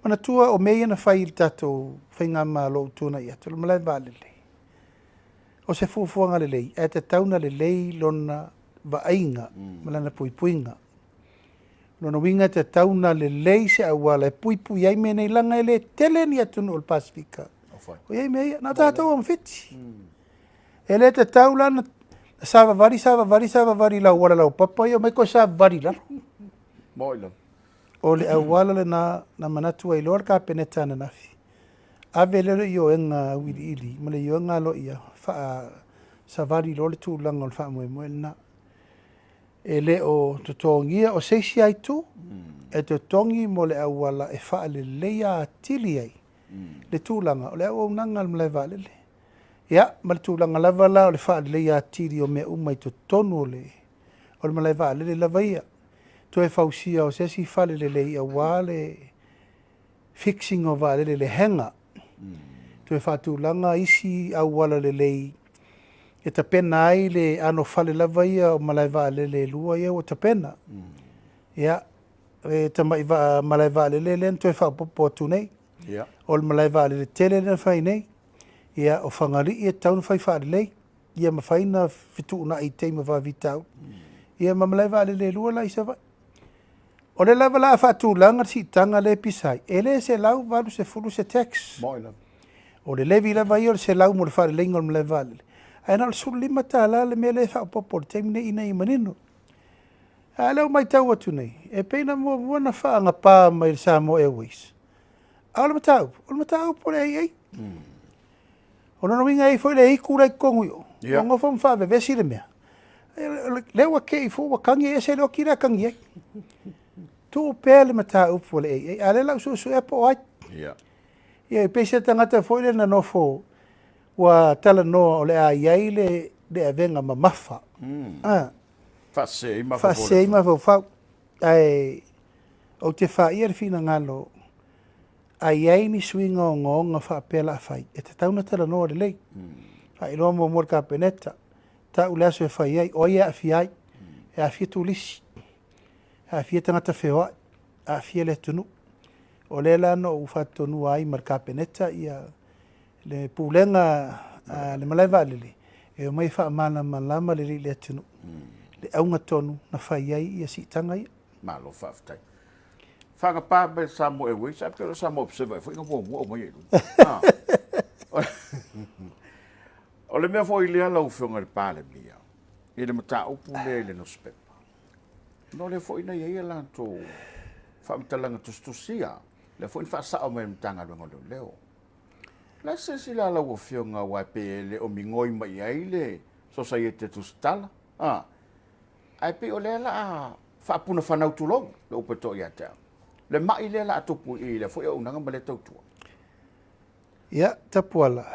Manatua o mea ia na fai i le tatou faigamalo ua tuanai atu, o le malae vaalele. O se fuafuaga lelei, ae tatau ona lelei lona vaaiga ma lana puipuiga. O lona uiga e tatau ona lelei se auala e puipui ai mea nei, leaga e le tele ni atunuu o le Pasefika o i ai mea ia, na o tatou lava ma Fiti. E le tatau la ona savavali, savavali, savavali i le auala laupapa ia, omai toe savavali i lalo. Moi lava. O le auala lena na manatu ai loa le Kapeneta ananafi, ave lea le ioega auiliili ma le ioega aloaia, faasavali loa le tulaga o le faamoemoe lena. E le o totogia, o se isi lava itu, e totogi mo le auala e faaleleia atili ai le tulaga o le auaunaga a le malae vaalele. Ia, ma le tulaga lava la o le faaleleia atili o mea uma i totonu o le o le malae vaalele lava ia. Toe fausia o se isi fale lelei aua le fixing o vaalele i le hangar. Toe faatulaga isi auala lelei e tapena ai le anofale lava ia o malae vaalele e lua ia ua tapena. Ia, e tamai vaa malae vaalele lea na toe faaopoopo atu nei. O le malae vaalele tele lea na fai nei. Ia, o Fagalii e tatau ona fai faalelei. ia mafai ona fetuunai i taimi o faafitauli. Ia ma malae vaalele e lua la i Savaii. O lea lava la a faatulaga le siitaga lea e pisa ai, e le 180 se tax. Moi lava. O le levy lava ia o le 100 mo le faaleleiga o le malae vaalele, ae na o le $15 le mea lea e faaopoopo i le taimi nei ina ia manino. A o lea ua matau atu nei, e pei na muamua ona faagapa mai e le Samoa Airways. A o le mataupu, o le mataupu o le AA. O lona uiga e i ai foi le itu la i totonu i o, ua nofo ma faavevesi le mea. Lea ua te i foi ua tagi e ese le oti lea e tagi ai. Tuu pea le mataupu a le AA, a o lea o le a ou suesuea po o ai. Ia e pei se tagata foi lea na nofo ua talanoa o le a i ai le le avega mamafa. Faasese ai mafaufau. Ae ou te faia le finagalo a i ai ni suiga ogaoga faapea la fai, e tatau ona talanoa lelei. Faailoa muamua i le Kapeneta, tau le aso e fai ai, o ai e aafia ai. E aafia turisi, e aafia tagata feoai, aafia le atunuu. O lea la na ou faatonuina ai ma le Kapeneta ia le pulega a le malae vaalele e omai e faamalamalama lelei i le atunuu le auga tonu na fai ai ia siitaga ia. Malo faafetai. Faagapa mai le Samoa Airways, ae pei o le Samoa Observer foi na muamua aumai i luga. O le mea foi lea lau Afioga i le Palemia, i le mataupu lea i le nusipepa, ona o lea foi na i ai a latou faamatalaga tusitusia, lea foi na faasao mai e le Matagaluega o Leoleo. O le a se silasila a lau Afioga aua e pei e le o migoi mai i ai le Sosaiete Tusitala, a, ae pei o lea o le a faapunafanau tulou le upu e toa ia te au, le mai lea o le a tupu i lea foi auaunaga ma lea tautua. Ia, Tapuala,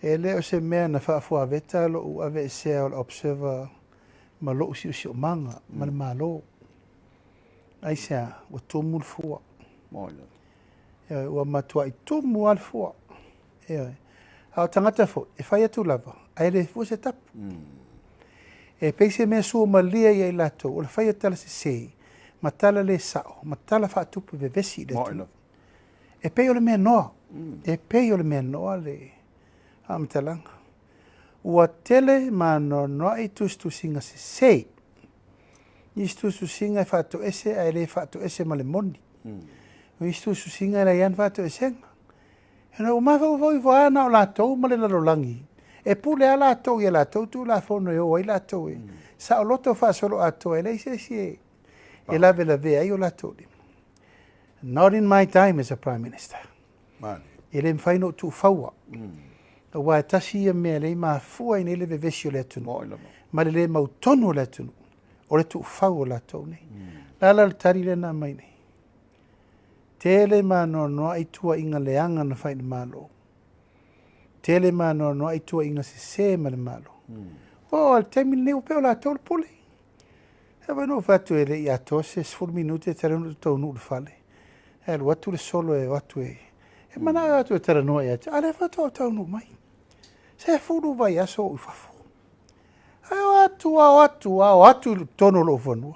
e le o se mea na faafuaveta lou aveesea o le Observer ma lou siosiomaga ma le Malo. Aisea? Ua tumu le fua. Ioe, ua matuai tumu lava le fua. Ioe. A o tagata foi, e fai atu lava, ae le fua se tapu. E pei se mea suamalie ia i latou, o le fai o tala sese, ma tala le sao, ma tala faatupu vevesi i le atunuu. E pei o le mea noa, e pei o le mea noa le faamatalaga. Ua tele ma anoanoai tusitusiga sese. Nisi tusitusiga e faatoese ae le faatoese ma le moni. O nisi tusitusiga e leai lava ni faatoesega. Ina ua mafaufau ifo lava na o latou ma le lalolagi, e pule lava latou i a latou Tulafono e o ai latou e saoloto faasoloatoa, e leai se isi e lavelavea ai o latou lima. Not in my time as a Prime Minister. E le mafai ona ou tuufaua. Aua e tasi ia mea lea e mafua ai nei le vevesi o le atunuu ma le le mautonu o le atunuu, o le tuufau o latou nei. O le a la le tali lea na aumai nei? Tele ma anoanoai tuuaiga leaga na fai i le Malo. Tele ma anoanoai tuuaiga sese ma le Malo. Ua oo lava i le taimi lenei ua pei o latou le pule. Lea foi na ou fai atu e le i atoa se 10 minute e tatau ona ou taunuu i le fale. Ae alu atu le solo e o atu e... E manao e o atu e talanoa ia te au, a o lea faatoa ou taunuu mai. 10 vaiaso o ou i fafo. Ae o atu lava, o atu lava, o atu i totonu o lou fanua.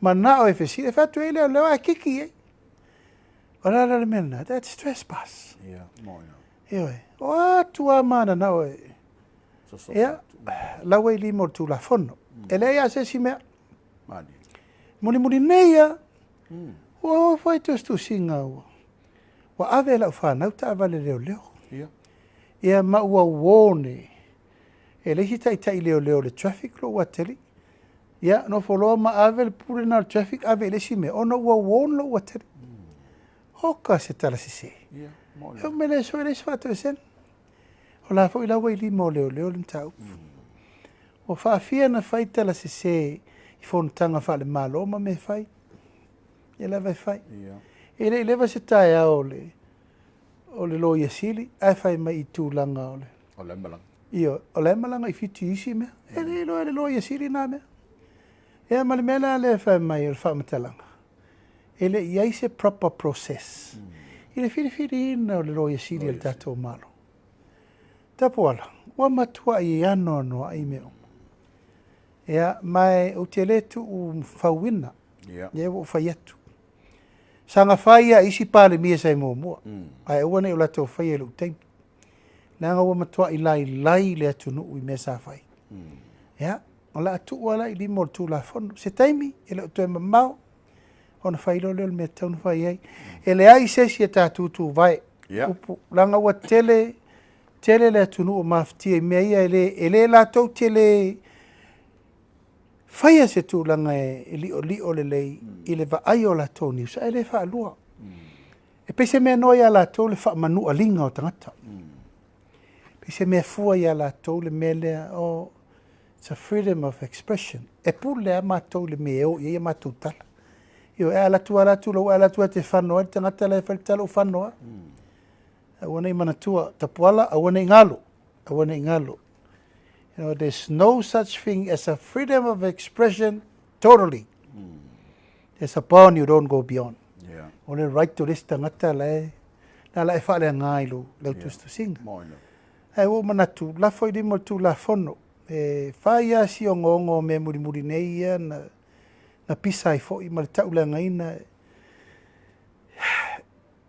Manao e fesili, e fai atu ai leoleo ae kiki i ai. O le a la le mea lena? That's trespass. Ia, moni. Ioe, o atu lava mananao e... Ia, la ua i lima o le Tulafono. E leai lava se isi mea. Mulimuli nei lava, ua oo foi tusitusiga ua, ua ave e lau fanau taavale leoleo. Ia, ma ua warn e, e le isi taitai leoleo o le traffic lou atalii. Ia, nofo loa ma ave le pule lena o le traffic ave i le isi mea, ona ua warn lou atalii. Oka se tala sese. E uma le aso e leai se faatoesega. O la foi la ua i lima o leoleo le mataupu. Ua faafia na fai tala sese i fonotaga faale-Malo ma mea e fai. Ia lava e fai. E le i leva se taeao o le, o le Loia Sili ae fai mai i tulaga o le... O la e malaga. Ioe, o la e malaga i Fiti i isi mea. E le iloa e le Loia Sili na mea. Ia ma le mea la lea e fai mai o le faamatalaga, e le i i ai se proper process i le filifiliina o le Loia Sili a le tatou Malo. Tapuala, ua matuai anoanoai mea uma. Ia, ma e ou te le tuufauina, lea ua ou fai atu. Saga fai lava i isi Palemia sa i muamua, ae aua ne i o latou faia i lou taimi. Leaga ua matuai lailai le atunuu i mea sa fai. Ia, o le a tuu lava la i lima o le Tulafono. Se taimi, e le o toe mamao, ona fai loa lea o le mea e tatau ona fai ai. E leai se isi e ta tutuvae, upu, leaga ua tele, tele le atunuu o mafatia i mea ia, e le, e le latou te le faia se tulaga e liolio lelei i le vaai o latou news, ae le faalua. pei se mea noa iā latou le faamanualiga o tagata. E pei se mea fua iā latou le mea lea, oh, it's a freedom of expression. E pule lava matou i le mea e o i ai a matou tala. Ioe, a alu atu alu atu lou alu atu e te fano ai le tagata la e fai le tala ua fano lava. Aua ne i manatua, Tapuala, aua ne i galo, aua ne i galo. You know, there's no such thing as a freedom of expression totally. There's a bound you don't go beyond. Yeah. O le right o le isi tagata la e, la la e faaleaga i lou, lau yeah. tusitusiga. Ae ua ou manatu, lafo i lima o le Tulafono, e fai lava si ogoogo o mea mulimuli nei ia na, na pisa ai foi ma le tauleagaina.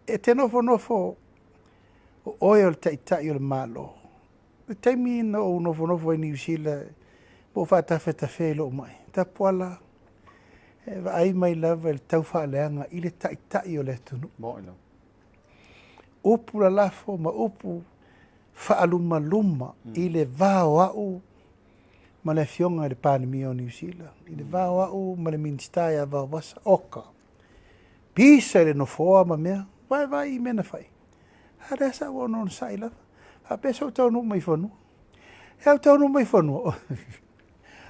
E te nofonofo o oe o le taitai o le Malo. I le taimi na ou nofonofo ai i Niu Sila, ma ou faatafetafea i lou mai, Tapuala, e vaai mai lava i le taufaaleaga i le taitai o le atunuu. Upu lalafo ma upu faalumaluma i le va o au ma le Afioga i le Palemia o Niu Sila, i le va o au ma le Minisita ia Vaovasa, oka, pisa i le nofoa ma mea, vaevae i mea na fai. A lea sa ou onosai lava. Faapea se ou taunuu mai fanua. E au taunuu mai fanua.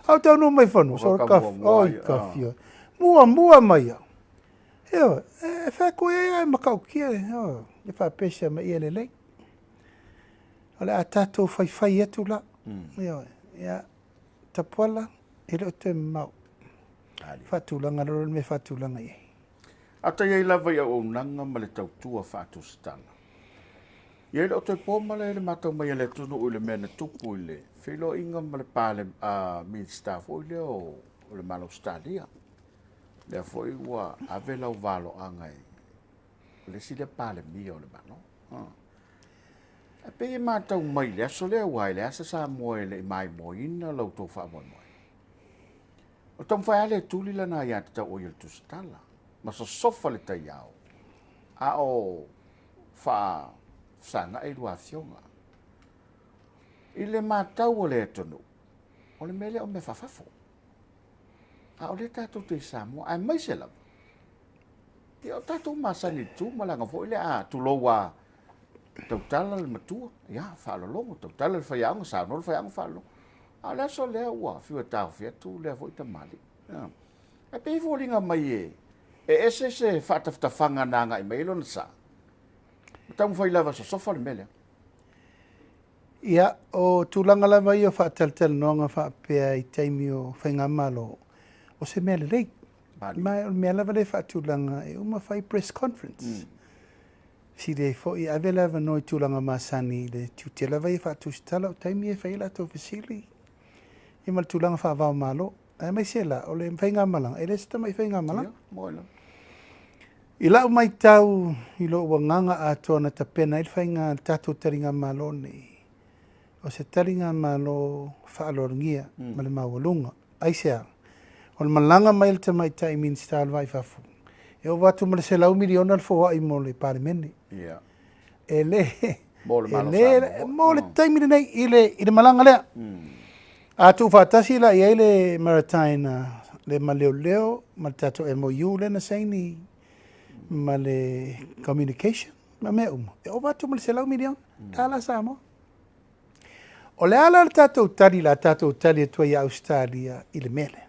Au taunuu mai fanua. So ka oi ka fia. Mua mua mai au. Ioe, e fai atu ai ai matautia, ioe, e faapea se ma ia lelei. O le a tatou faifai atu la. Ioe, ia, Tapuala, e le o toe mamao. Faatulaga loa le mea faatulaga i ai. A i ai lava i auaunaga ma le tautua faatusitala. Ia e le o toe po male le matau mai a le atunuu i le mea na tupu i le feiloaiga ma le pale, Minisita foi lea o, o le Malo Ausetalia. Lea foi ua ave lau valoaga i le isi lea Palemia o le Malo. E pei e matau mai i le aso lea, aua e leai se Samoa e le i maimoaina la outou faamoemoe. O taumafai lava le tuli lana aiatatau o ia le tusitala, ma sosofa le taiao, a o faafesagai lua afioga. I le matau a le atunuu, o le mea lea o mea faafafo. A o lea tatou te i Samoa, aemaise lava, ia o tatou masani i le tu malaga foi lea, a tulou a tautala le matua, ia faalologo, tautala le faiaoga, saunoa le faiaoga faalologo. A o le aso lea ua fiu e taofi atu lea foi tamalii. Ae pei e foliga mai e e ese se faatafatafaga na agai mai ai lona sa. Ma taumafai lava e sosofa le mea lea. Ia, o tulaga lava ia o faatalatalanoaga faapea i taimi o faigamalo, o se mea lelei. Ma o le mea lava lea e faatulaga e uma fai press conference. Fesili ai foi, ave le avanoa i tulaga masani i le tiute lava ia faatusitala o taimi e fai ai latou fesili ia ma le tulaga faava-o-Malo. Aemaise la, o le faigamalaga, e le se tamai faigamalaga. I lau matau i lou agaga atoa na tapena ai le faiga le tatou taligamalo nei, o se taligamalo faaaloalogia ma le maualuga. Aisea? O le malaga mai a le tamaitai Minisita o le Va i Fafo, e ova atu ma le $100 miliona le foai mo le Palemene. E le, Mo le e le, mo le taimi lenei i le, i le malaga lea. A tuufaatasi la i ai le Maritime, le Maleoleo ma le tatou MOU lea na saini ma le communication ma mea uma, e ova atu ma le $100 miliona tala Samoa. O le a la le tatou tali la tatou tali atu ai ia Ausetalia i le mea lea?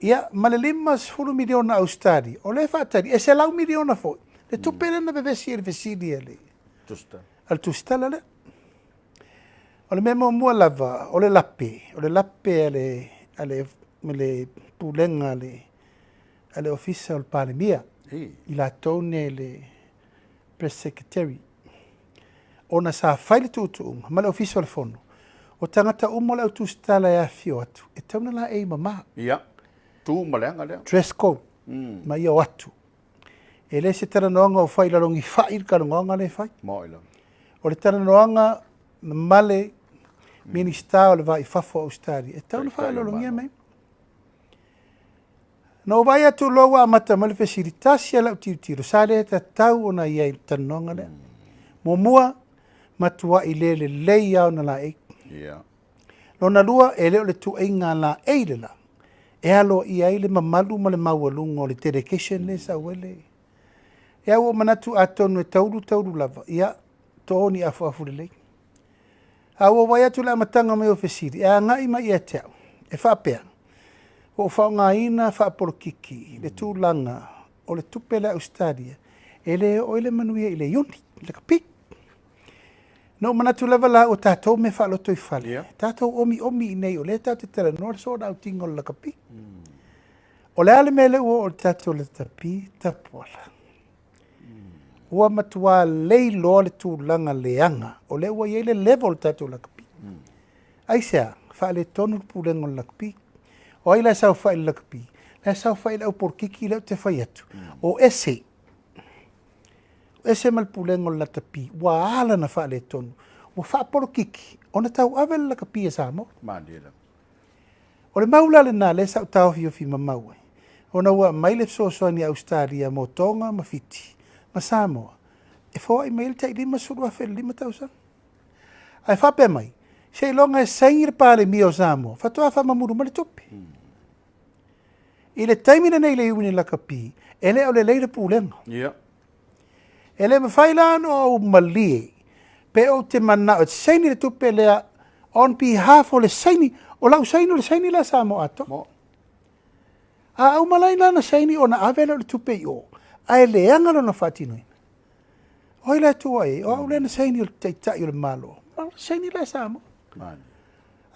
Ia, ma le $50 miliona Ausetalia, o lea e faatali, e $100 miliona foi le tupe lea na vevesi ai i le fesili a le a le tusitala lea. O le mea muamua lava, o le lape, o le lape a le, a le, le pulega a le, a le Ofisa o le Palemia, i latou nei le Press Secretary, ona sa fai le tuutuuga ma le Ofisa o le Fono, o tagata uma o le au tusitala e afifio atu, e tatau ona laei mama. Ia, tu ma le aga lea. Dress code, ma ia o atu. E le se talanoaga o fai i lalo ni fai le talanoaga lea e fai. Moi lava. O le talanoaga ma le Minisita o le Va i Fafo o Ausetalia, e tatau ona faaaloalogia mai. Na ou vaai atu loa ua amata mai le fesili, tasi lava lau tilotilo, sa le tatau ona i ai i le talanoaga lea. Muamua, matuai le lelei lava ona laei. Yeah. Lona lua, e le o le tuuaiga laei le la, e aloaia ai le mamalu ma le maualuga o le delegation lea e sau ai le... Ia ua ou manatu atonu e taulu taulu lava, ia, to ni afuafu lelei. A ua vaai atu i le amataga mai o fesili, e agai mai ia te au, e faapea, ua ou faaaogaina faapolokiki le tulaga o le tupe lea a Ausetalia e le oo ai le manuia i le Iuni, i le lakapi. Na ou manatu lava la ua tatou mea faalotoifale, yeah. tatou omiomi i inei o lea tatou te talanoa le soona autiga o le lakapi. O le a le mea lea ua oo i le tatou lakapi tapuala? Ua matua lei loa le tulaga leaga o lea ua i ai le level o le tatou lakapi. Aisea? Faaletonu le pulega o le lakapi. O ai la e saofai i le lakapi? La e saofai le au polokiki lea ou te fai atu. O ese. O ese ma le pulega o le lakapi. Ua ala ona faaletonu. Ua faapolokiki ona tauave le lakapi a Samoa. Malie lava. O le mau la lena lea sa ou taofiofi mamau ai, ona ua aumai le fesoasoani a Ausetalia mo Toga ma Fiti ma Samoa e foai mai ai le tai 50,000 i le lima tausaga. Ae faapea mai, seiloga e saini le Palemia o Samoa faatoa faamamulu mai le tupe. I le taimi lenei i le Iuni Lakapi, e le o lelei le pulega. Yeah. E le mafai la ona ou malie pe ou te manao e saini le tupe lea on behalf o le saini, o lau saini o le saini lea Samoa atoa. Mo. A uma la lana saini ona ave lea o le tupe i o, ae leaga lona faatinoina. O ai la e tua i ai? O au lea na saini o le taitai o le Malo. O le saini lea Samoa.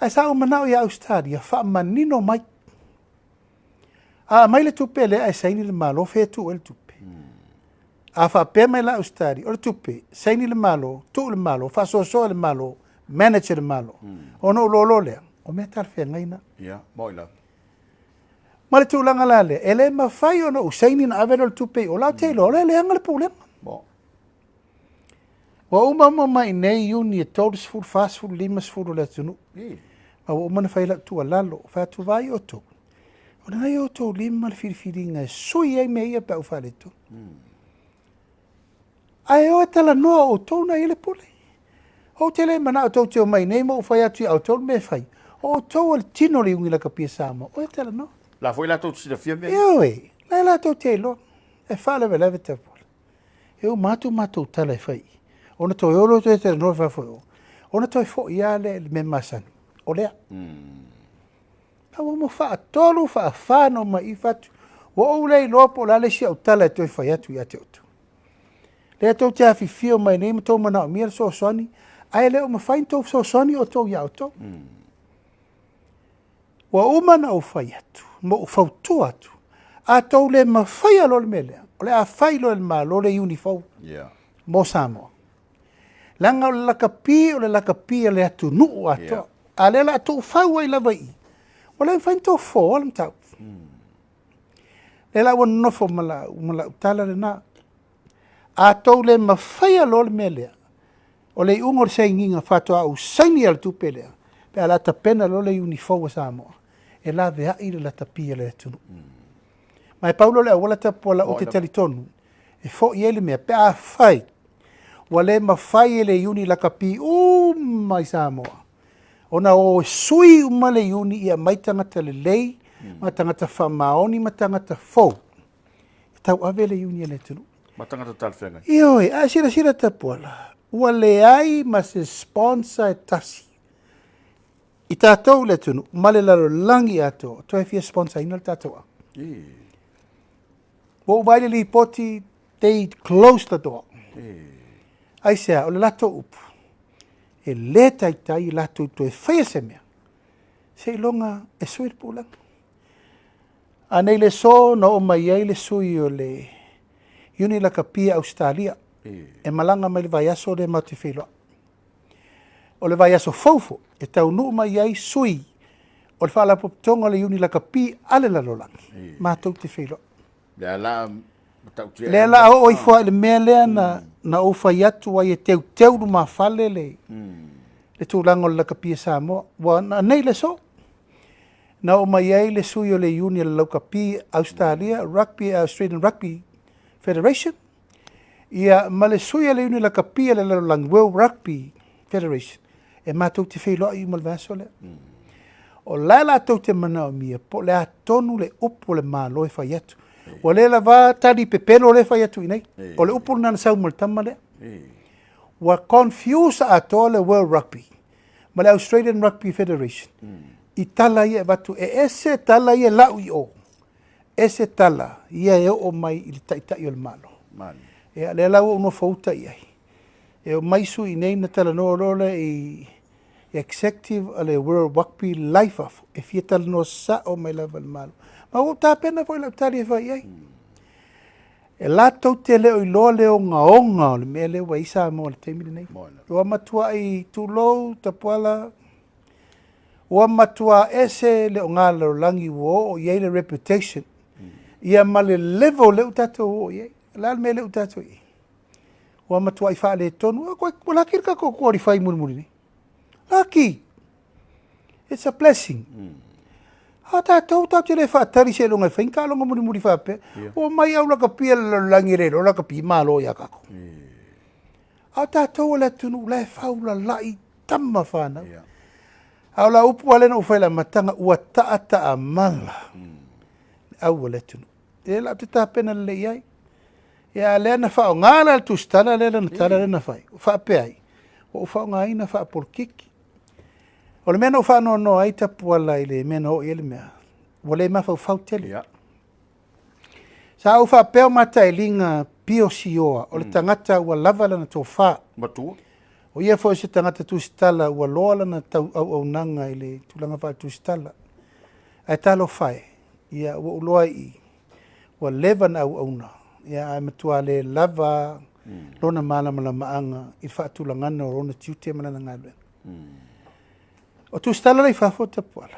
Ae sa ou manao ia Ausetalia faamanino mai. A aumai le tupe lea ae saini le Malo, fea e tuu ai le tupe? A faapea mai la Ausetalia, o le tupe, saini le Malo, tuu le Malo, faasoasoa e le Malo, manage e le Malo. Ona ou loa lea, o mea talafeagai na. Ia, moni lava. Ma le tulaga la lea, e le mafai ona ou saini ona ave lea o le tupe i o, la ou te iloa, o lea e leaga le pulega. Mo. Ua uma uma mai nei Iuni e 30, 40, 50 o le atunuu. Ma ua uma ona fai lau tuualalo, fai atu vaai outou. O lena i outou lima le filifiliga e sui ai mea ia pe a ua faaletonu. Ae o e talanoa o outou na i ai le pule. Ou te le manao tou te omai nei ma ou fai atu ia outou le mea e fai. O outou o le tino o le Iuni Lakapi a Samoa. O e talanoa. La foi latou te silafia mea ia. Ioe, la e latou te iloa. E faalavelave tapuala. E uma atu matou tala e fai, ona toe o lea toe talanoa i fafo i o, ona toe foi lava lea i le mea masani, o lea. A ua uma faatolu, faafa ona omai i fatu, ua ou le iloa po o le a le isi au tala e toe fai atu ia te outou. Lea tou te afifio mai nei ma tou manaomia le fesoasoani, ae le o mafai ona tou fesoasoani outou ia outou. Ua uma ona ou fai atu ma ou fautua atu, a tou le mafaia loa le mea lea, o le a fai loa e le Malo le iuni fou yeah. mo Samoa. Leaga o le lakapi o le lakapi a le atunuu atoa. Yeah. A lea o le a tuufau ai lava i i, ua le mafai ona tou fofoa le mataupu. Lea la ua nonofo ma lau, ma lau tala lena. A tou le mafaia loa le mea lea, O le iuga o le sainiga faatoa ou saini a le tupe lea, pe a la tapena loa le iuni fou a Samoa, e laveai le latapi a le atunuu. Ma e pau lea o le auala tapuala ou te talitonu e foi ai le mea, pe afai ua le mafai e le iuni lakapi uma i Samoa ona o e sui uma le iuni ia aumai tagata lelei ma tagata faamaoni ma tagata fou e tauave le iuni a le atunuu. Ma tagata talafeagai. Ioe, a e silasila Tapuala, ua leai ma se sponsor e tasi i tatou i le atunuu ma le lalolagi atoa toe fia sponsor ina le tatou app. Ua ou vaai i le lipoti, they closed the door. Aisea, o le latou upu, e le taitai latou toe faia se mea, seiloga e sui le pulega. A nei le aso na oo mai ai le sui o le Iuni Lakapi a Ausetalia e malaga mai le vaiaso lea matou te feiloai. O le vaiaso fou foi e taunuu mai ai sui o le Faalapotopotoga o le Iuni Lakapi a le lalolagi matou te feiloai. Lea la matautia. Lea la oo ifo i le mea lea na, na ou fai atu ai e teuteu lumafale le, le tulaga o le lakapi a Samoa. Ua nei le aso. Na oo mai ai le sui o le Iuni a le Laukapi Ausetalia, Rugby, Australian Rugby Federation, ia, ma le sui a le Iuni Lakapi a le Lalolagi, World Rugby Federation, e matou te feiloai uma i le vaiaso lea. O la e latou te manaomia po o le a tonu le upu a le Malo e fai atu. Ua le lava tali pepelo lea e fai atu i inei. O le upu lena na sau ma le tama lea. Ua confuse atoa le World Rugby ma le Australian Rugby Federation i tala ia e avatu. E ese tala ia e lau i o, ese tala ia e oo mai i le Taitai o le Malo. Ia, lea la ua ou nofo uta i ai. E omai sui i nei na talanoa loa lea i executive a le World Rugby la i fafo e fia talanoa sao mai lava i le Malo. Ma ua ou tapena foi i lau tali e fai i ai. E latou te le o iloa le ogaoga o le mea lea ua i ai Samoa i le taimi lenei. Ua matuai tulou Tapuala, ua matua ese le ogalalolagi ua oo i ai le reputation ia ma le level lea ua tatou oo i ai. O le a le mea lea ua tatou i ai? Ua matuai faaletonu. Ua laki le tatou qualify mulimuli nei. Laki! It's a blessing. A tatou, tatou te le faatali seiloga e fai ni taaloga mulimuli faapea. Ua omai au lakapi a le lalolagi e le iloa lakapi malo ia tatou. A o tatou o le atunuu la e faulalai tama fanau. A o lau upu lava lea na ou fai i le amataga, ua taataamala le au a le atunuu. Lea la ou te tapena lelei i ai. Ia a lea na faaaoga la le tusitala lea lana tala lea na fai, ua faapea ai, ua ou faaaogaina faapolokiki. O le mea na ou faanoanoa ai Tapuala i le mea na oo i ai le mea, ua le mafaufau tele. Yeah. Sa ou faapea o matailiga Pio Sioa, o le tagata ua lava lana tofa. Matua. O ia foi o se tagata tusitala ua loa lana tau auaunaga i le tulaga faaletusitala. Ae talofa e, ia ua ou loa i i, ua leva na auauna, ia ae matua le lava lona malamalamaaga i le faatulagaga o lona tiute ma lana galuega. O tusitala la i fafo Tapuala,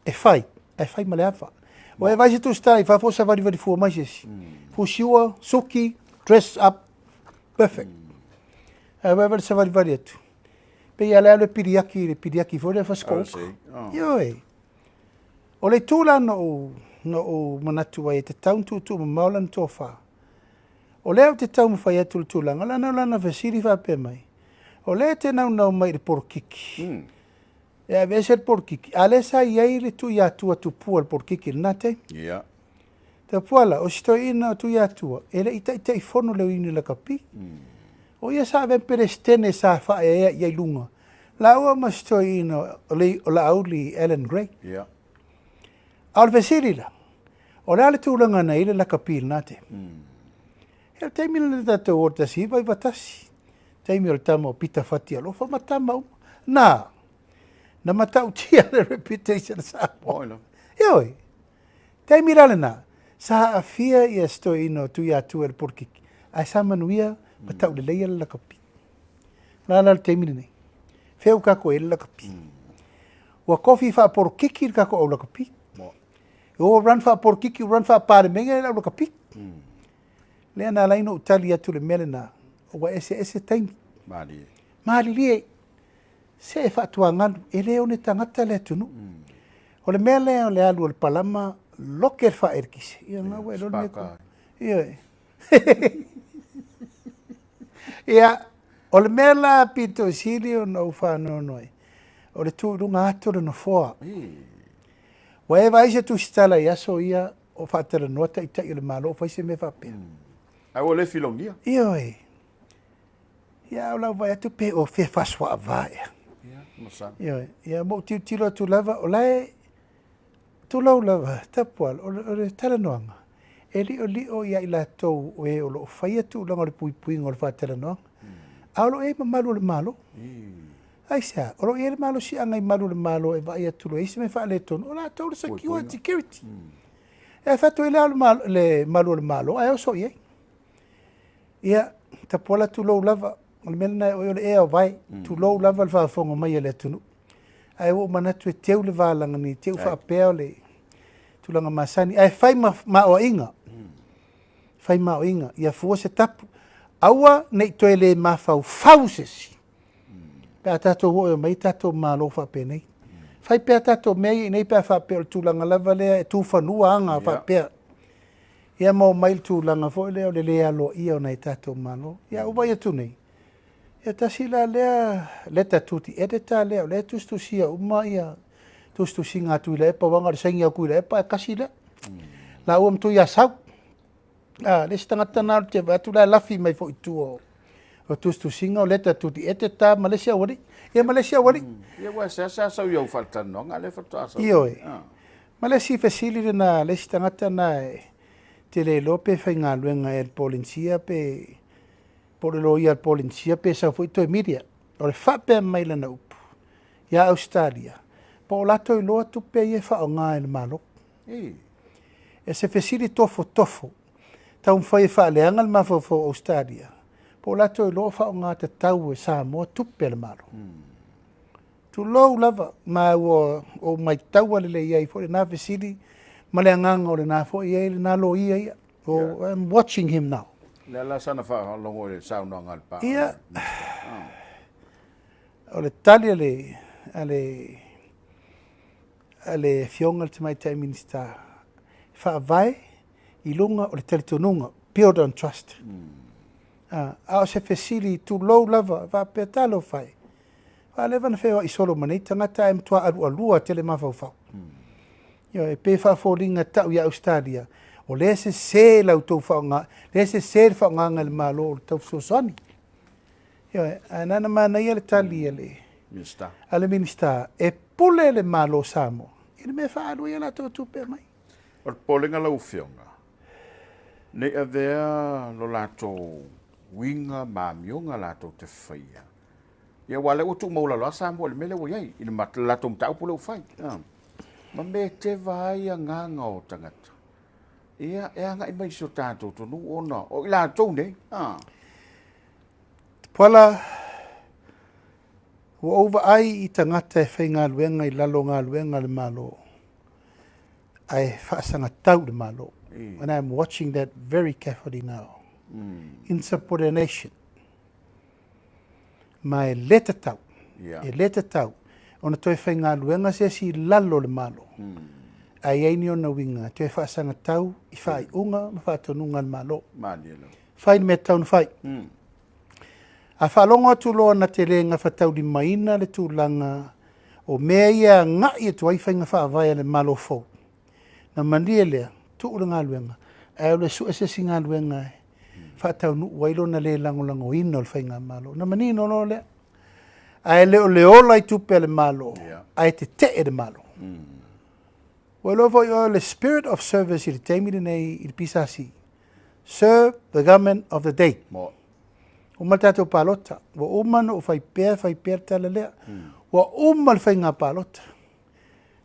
e fai, ae fai ma le ava. Ua e vaai se tusitala i fafo o savalivali fua mai se isi. Fusiua, suki, dress up, perfect. Ae vaai le savalivali atu. Pei lava o le alu e piliaki, le piliaki foi lea fasitoo-uka. Ioe. O le itu la na ou, na ou manatu ai e tatau ona tuutuumamao lana tofa. O lea ou te taumafai atu i le tulaga, leaga o lana fesili faapea mai, o lea e te naunau mai i le polokiki, e aveese le polokiki, a o lea sa i ai le Tuiatua tupua i le polokiki i lena taimi. Yeah. Tapuala, o si toeaina o Tuiatua, e le i Taitaifono le Union Lakapi. O ia sa avea ma Peresetene sa faaeaea i ai luga, lāua ma si toeaina o o Laauli Allan Gray. Yeah. A o le fesili la, o le a le tulaga na i ai le lakapi i lena taimi? Ia le taimi lena tatou o i le 1991, taimi o le tama o Pita Fatialofa ma tama uma. Na, na matautia le reputation a Samoa. Ioe. Taimi la lena, sa aafia ia si toeaina o Tuiatua i le polokiki, ae sa manuia ma tauleleia le lakapi. O le a la le taimi lenei? Fea ua tatou i ai le lakapi? Ua tofi faapolokiki le tatou au lakapi. Ua run faapolokiki, ua run faapalemene le au lakapi. Lea na ala ai ona ou tali atu i le mea lena, ua eseese taimi. Malilie. Malilie. Se e faatuagalu, e le one tagata le atunuu. O le mea lea o le alu o le palama, loke le faaelikise. Ia, na ua iloa le mea ko. Ia. Ia, o le mea la pito sili ona ou faanoanoa ai, o le tu i luga atu o le nofoa. Ua e vaai se tusitala i aso ia o faatalanoa taitai o le Malo o fai se mea faapea. Ae ua le filogia. Ioe. Ia, o lau vaai atu pe o fea faasoaava ea. Ia, masalo. Ioe. Ia, ma ou tilotilo atu lava, o la e, tulou lava, Tapuala, o le talanoaga, e liolio ia i latou o e o lo o faia tulaga o le puipuiga o le faatalanoaga, a o lo o i ai ma malu o le Malo. Aisea? O lo o i ai le malosiaga i malu o le Malo e vaai atu loa e i ai se mea faaletonu, o latou le secure security. E fai atu ai le le malu o le Malo ae oso i ai. Ia, Tapuala tulou lava, o le mea lena e oe o le ea o vae, tulou lava le faafofoga mai a le atunuu. Ae ua ou manatu e teu le va leaga ne i te i ua faapea o le tulaga masani, ae fai ma aoaiga, fai ma aoaiga, ia fua se tapu, aua ne i toe le mafaufau se isi, pe a tatou oo e omai tatou malo faapenei. Fai pea tatou mea ia i inei pe a faapea o le tulaga lava lea e tufanua aga faapea. Ia ma omai i le tulaga foi lea o le le aloaia o nai tatou malo. Ia ua vaai atu nei, ia tasi la lea letter to the editor lea, o lea e tusitusia uma ia tusitusiga a Tuilaepa, aua na o le saini lava o Tuilaepa e tasi lea. Lāua ma Tuiasau. A, le isi tagata na te vaai atu la e lafi mai foi i tua o, o tusitusiga o leta tuli ete ta ma le isi aualii. Ia ma le isi aualii. Ia ua seasea sau i au faalatalanoaga, lea faatoa sau. Ioe. Ma le isi fesili lena a le isi tagata na e te le iloa pe faigaluega ea i le Polenisia pe po o le loia a le Polenisia pe sau foi toe media. O le faapea mai lana upu ia Ausetalia, po o latou iloa tupe ia e faaaoga e le Malo. E se fesili tofotofo, taumafai e faaleaga le mafaufau o Ausetalia, po o latou iloa o faaaoga tatau e Samoa tupe a le Malo. Tulou lava, ma ua ou maitaua lelei ai foi lena fesili ma le agaga o lena foi e i ai lena loia ia. Oh, I'm watching him now. Le la sana faalogo i le saunoaga a le pa. Ia, o le tali a le, a le, a le Afioga i le Tamaitai Minisita, e faavae i luga o le talitonuga, build on trust. A, a o se fesili, tulou lava, faapea, talofa e, ua leva ona feoai solo ma nei tagata ae matua alualua tele mafaufau. Ioe, e pei e faafoliga tau ia Ausetalia, o lea e sese la outou faaaoga, lea e sese le faaaogaga e le Malo o le tau fesoasoani. Ioe, ae na ona manaia le tali a le Minisita. A le Minisita, e pule le Malo o Samoa i le mea e faaalu ai a latou tupe aumai. O le popolega lau Afioga, ne i avea lo latou uiga ma amioga latou te faia, ia aua o lea ua tuumaualalo lava Samoa i le mea lea ua i ai, i le latou mataupu lea ua fai, ma mea e teva ai agaga o tagata, ia, e agai mai i si o tatou atunuu ona o i latou nei. Tupuola, ua ou vaai i tagata e faigaluega i lalo o galuega a le Malo, ae faasagatau i le Malo. And I am watching that very carefully now. Insubordination. Ma e le tatau, e le tatau ona toe faigaluega se isi i lalo o le Malo, ae i ai ni ona uiga e toe faasagatau i faaiuga ma faatonuga a le Malo. Fai le mea e tatau ona fai. A faalogo atu loa na te le gafataulimaina le tulaga o mea ia e agai atu ai faiga faavae a le Malo fou, na malie lea, tuu le galuega, ae o le sue se isi galuega e faataunuu ai lona le lagolagoina o le faigamalo. Ona manino loa lea. Ae le o le ola i tupe a le Malo, ae tetee le Malo. Ua iloa foi oe o le spirit of service i le taimi lenei i le PSC, serve the government of the day. Ua uma le tatou palota, ua uma ona ou fai pea fai pea le tala lea. Ua uma le faiga palota.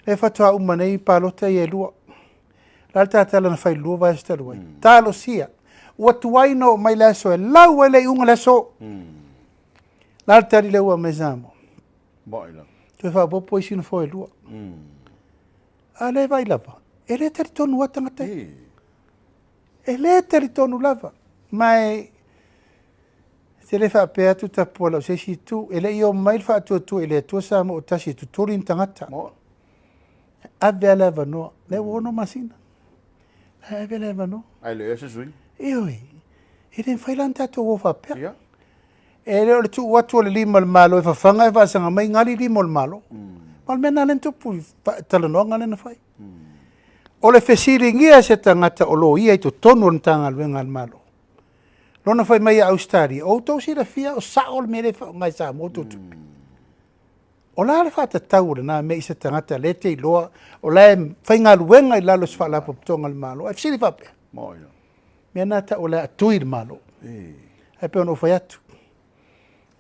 Lea faatoa uma nei palota ia e lua. La le tatala na fai lua vaiaso talu ai. Talosia. Ua tuai ona oo mai le aso e lau ai le iuga le aso. La le tali lea ua aumai Samoa. Toe faaopoopo isi nofoa e lua. A lea e vaai lava, e le talitonu lava tagata ia. E le talitonu lava. Ma e te le faapea atu Tapuala o se isi itu, e le i omai le faatuatua i le Atua Samoa o tasi e tutuli ni tagata. E ave lava le avanoa. Lea ua 6 masina. E ave le avanoa. Ae le o i ai se suiga. Ioe. E le mafai la ona tatou o faapea. Ia. E le o le tuu atu o le lima o le Malo e fafaga ae faasaga mai gali lima o le Malo. Ma o le mea lena lea na tupu i talanoaga lea na fai. O le fesiligia e se tagata o loia i totonu o le Matagaluega a le Malo, lona fai mai ia Ausetalia, o outou silafia o sao le mea lea e faaaoga e Samoa outou tupe. O le a le faatatau o lena mea i se tagata lea e te iloa o la e faigaluega i lalo o se Faalapotopotoga a le Malo, ae fesili faapea? Mea na tau o le a tui le Malo. Ae pei ona ou fai atu,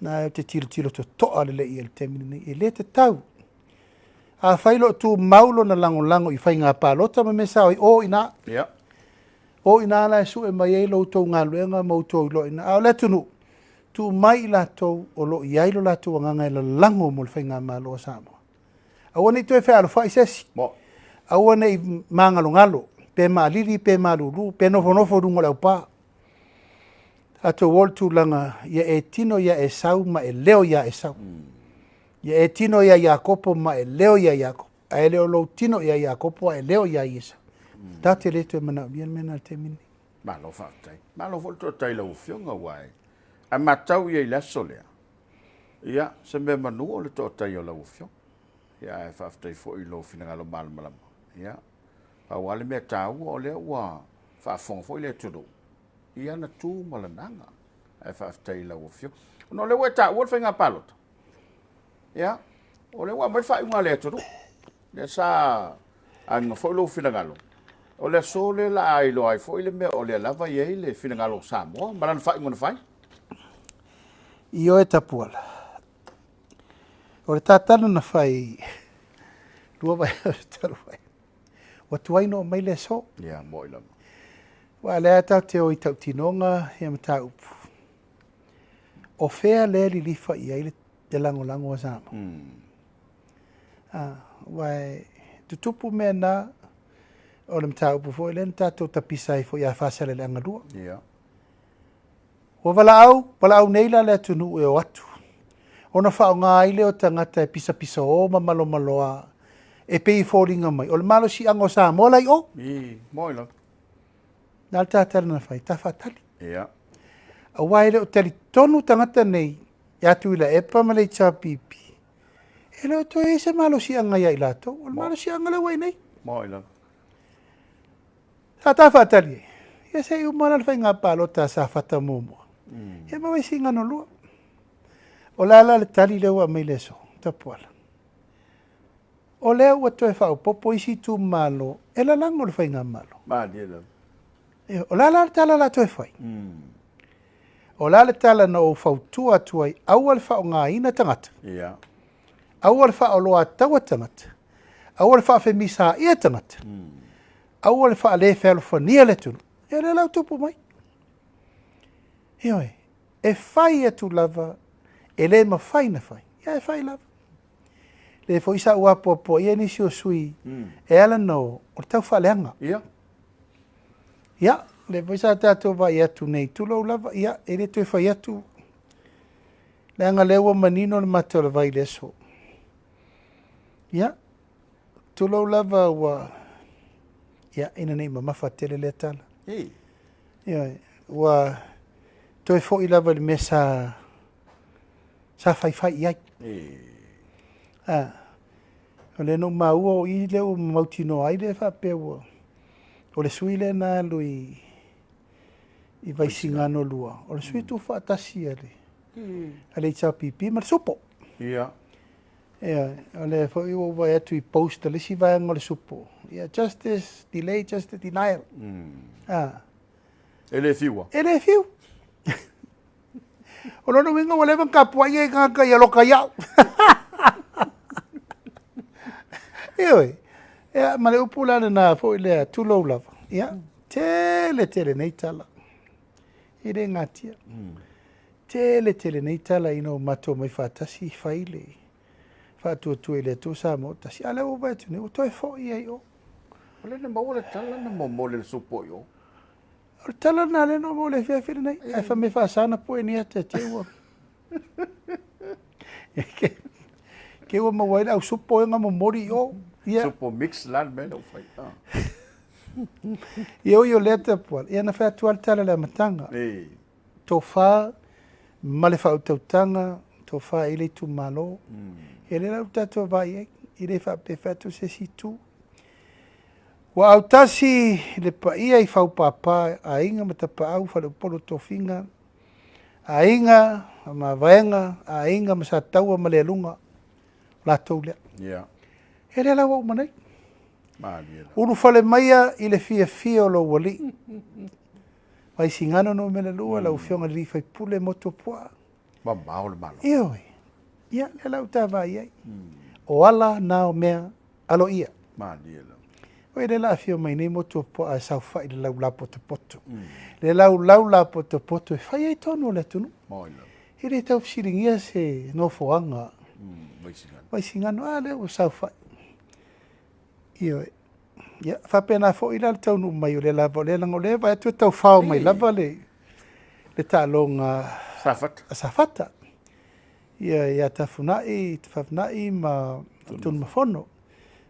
na ou te tilotilo totoa lelei i ai i le taimi lenei, e le tatau. Afai o lo o tumau lona lagolago i faiga palota ma mea sao ai, o i ina. O i ina la e sue mai ai lo outou galuega ma outou iloa i ina. A o le atunuu, tuu mai i latou o lo o i ai lo latou agaga e lalago mo le faigamalo a Samoa. Aua ne i toe fealofai se isi. Aua ne i magalogalo, pe maalili pe malulu, pe nofonofo i luga o le aupa. Tatou o i le tulaga ia e tino ia Esau ma e leo ia Esau. Ia e tino ia Iakopo ma e leo ia Iakopo. Ae le o lou tino ia Iakopo ae leo ia Esau. Ta te le toe manaomia le mea lena i le taimi lenei. Malo faafetai. Malo foi le toatai i lau Afioga aua e a matau ia i le aso lea, ia, se mea manu o le toatai o lau Afioga. Ia, ae faafetai foi i lou finagalo malamalama. Ia, pau lava le mea taua o lea ua faafofoga foi le atunuu. i ana tu ma lana aga. Ae faafetai i lau Afioga. Ona o lea ua e taua le faiga palota, ia, o lea ua aumai le faaiuga a le atunuu. Lea sa agiga foi lou finagalo, o le aso lea la a iloa ai foi le mea o lea lava e i ai le finagalo o Samoa ma lana faaiuga na fai. Ioe Tapuala, o le tatalo na fai lua vaiaso talu ai, ua tuai ona oo mai le aso. Ia, moni lava. Aua o lea tatou te o i tautinoga ia mataupu. O fea lea e lilifa i ai le lagolago a Samoa? Mm. Ah, aua e tutupu mea na, o le mataupu foi lea na tatou tapisa ai foi ia Faasaleleaga 2. Yeah. Ua valaau, valaau nei la le atunuu e o atu, ona faaaoga ai lea o tagata e pisapisao ma malomaloa e pei e foliga mai o le malosiaga o Samoa la i o. I, moni lava. Na le tatala na fai, ta faatali. Ia. Aua e le o talitonu tagata nei ia Tuilaepa ma le HRPP, e le o toe i ai se malosiaga ia i latou. O le malosiaga lea ua i nei. Moni lava. Sa ta faatali ai, ia se i uma la le faiga palota a Safata muamua, mm. ia ma Vaisigano 2. O le a la le tali lea ua aumai le aso, Tapuala? O lea ua toe faaopoopo isi itumalo e lalago le faigamalo. Malie lava. O le a la le tala o le a toe fai? Mm. O le a le tala na ou fautua atu ai, aua le faaaogaina tagata. Yeah. Aua le faaoloataua tagata. Aua le faafemisaia tagata. Mm. Aua le faalefealofania le atunuu. Ia lea la ua tupu mai. Ioe, e fai atu lava, e le mafai na fai. Ia e fai lava. Lea foi sa ou apoapoaia nisi o sui mm. e ala na o, o le tau faaleaga. Ia. Ia, lea foi sa tatou vaai atu nei, tulou lava, ia, e le toe fai atu. Leaga lea ua manino le mata o le vai i le aso. Ia, tulou lava ua, ia, ina nei mamafa tele lea tala. Ei. Ia, ua toe foi lava i le mea sa, sa faifai i ai. Ei. Ah, o lea na ou maua o i lea ua mautinoa ai lea faapea ua, o le sui lea na alu i, i Vaisigano 2, o le sui tuufaatasi a le, a le HRPP ma le Supo. Ia. Ia, o lea foi ua ou vaai atu i post a le isi vaega o le Supo. Ia, justice, delay, justice, denial. Mm. Ah. E le fiu E le fiu. O lona uiga ua leva ona tapuai ai tagata ia loka iau. Ioe. Ia, ma le upu la lena foi lea, tulou lava. Ia, tele tele nei tala. E le gatia. Mm. Tele tele nei tala ina ua matou omai faatasi fai le faatuatua i le Atua Samoa tasi. A lea ua vaai atu nei, ua toe foi ai o. O lea na maua le tala na momoli e le supo i o. O le tala lena lea na ou maua i le afiafi lenei. Ae fai mai faasa na pue ni ata te ua. Ke ua maua ai le au supo e nga momoli i o. Ia. Supo mix la le mea na fai. Ah. Ia oi o lea tapuala. Ia na fai atu le tala le amataga. Ei. Tofa ma le faautautaga, tofa i le itumalo. Mm. Ia lea la ua tatou vaai ai, e le faapea fai atu se isi itu. Ua autasi le paia i Faupāpā, aiga ma Tapaau, Faleupolu o Tofiga, aiga ma Mavaega, aiga ma Sataua ma Lealuga, o latou lea. Yeah. E lea la ua uma nei. Malie la. Ulufale maia i le fiafia o lou alii. Vaisigano numera 2, lau Afioga i le Alii Faipule Motuopuaa. Mamao le Malo. Ioe. Ia, lea la ua ta vaai ai. O ala na o mea aloaia. Malie lava. Oi, lea la afio mai nei Motuopuaa e saofai i le laulau potopoto. Le laulau la potopoto e fai ai tonu o le atunuu. Malie lava. E le tau fesiligia se nofoaga. Vaisigano. Vaisigano, a lea ua saofai. Ioe. Ia, faapena foi la le taunuu mai o lea lava, o lea leaga o lea e vaai atu e tau fao mai lava le, le taaloga Safata. a Safata. Ia, ia Tafunai, Tafafunai ma Tunumafono.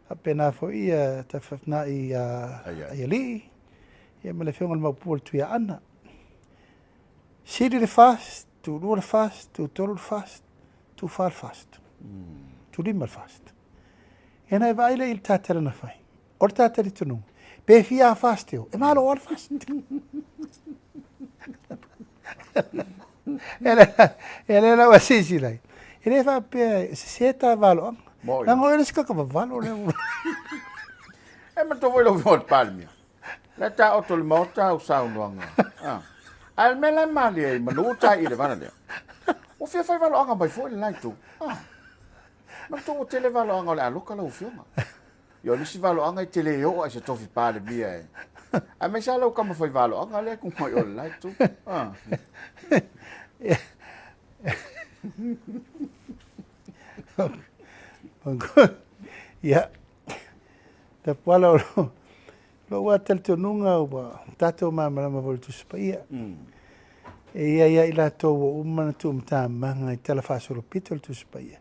Faapena foi ia Tafafunai ia Aialii, ia ma le Afioga i le Maopu o le Tuiaana. Sili le FAST, tulua le FAST, tutolu le FAST, tufa le FAST, tulima le FAST. Ia na e vaai lea i le tatala na fai. O le talitonuga, pe fia a FAST e o, e malo le FAST. E le la ua silasila ai. E le faapea e sese ta valoaga. Leaga o oe le isi kaka vavalo lea. E matua foi lau Afioga i le Palemia. La e taoto i le Maota au saunoaga. Ah. Ae o le mea la e malie ai manu ua tai i le vala lea. Ua fia fai valoaga mai foi le la itu. Ah. Manatua ua tele valoaga o le a loka lau Afioga. Ia o le isi valoaga e te le oo lava i se tofi Palemia e. Aemaise lava lau tama fai valoaga lea e kuma i o le la itu. Ah. Ia, Tapuala o lou lava talitonuga ua tatou malamalama foi i le Tusi Paia. E i ai lava i latou ua uma ona tuumatamaga i tala faasolopito o le Tusi Paia.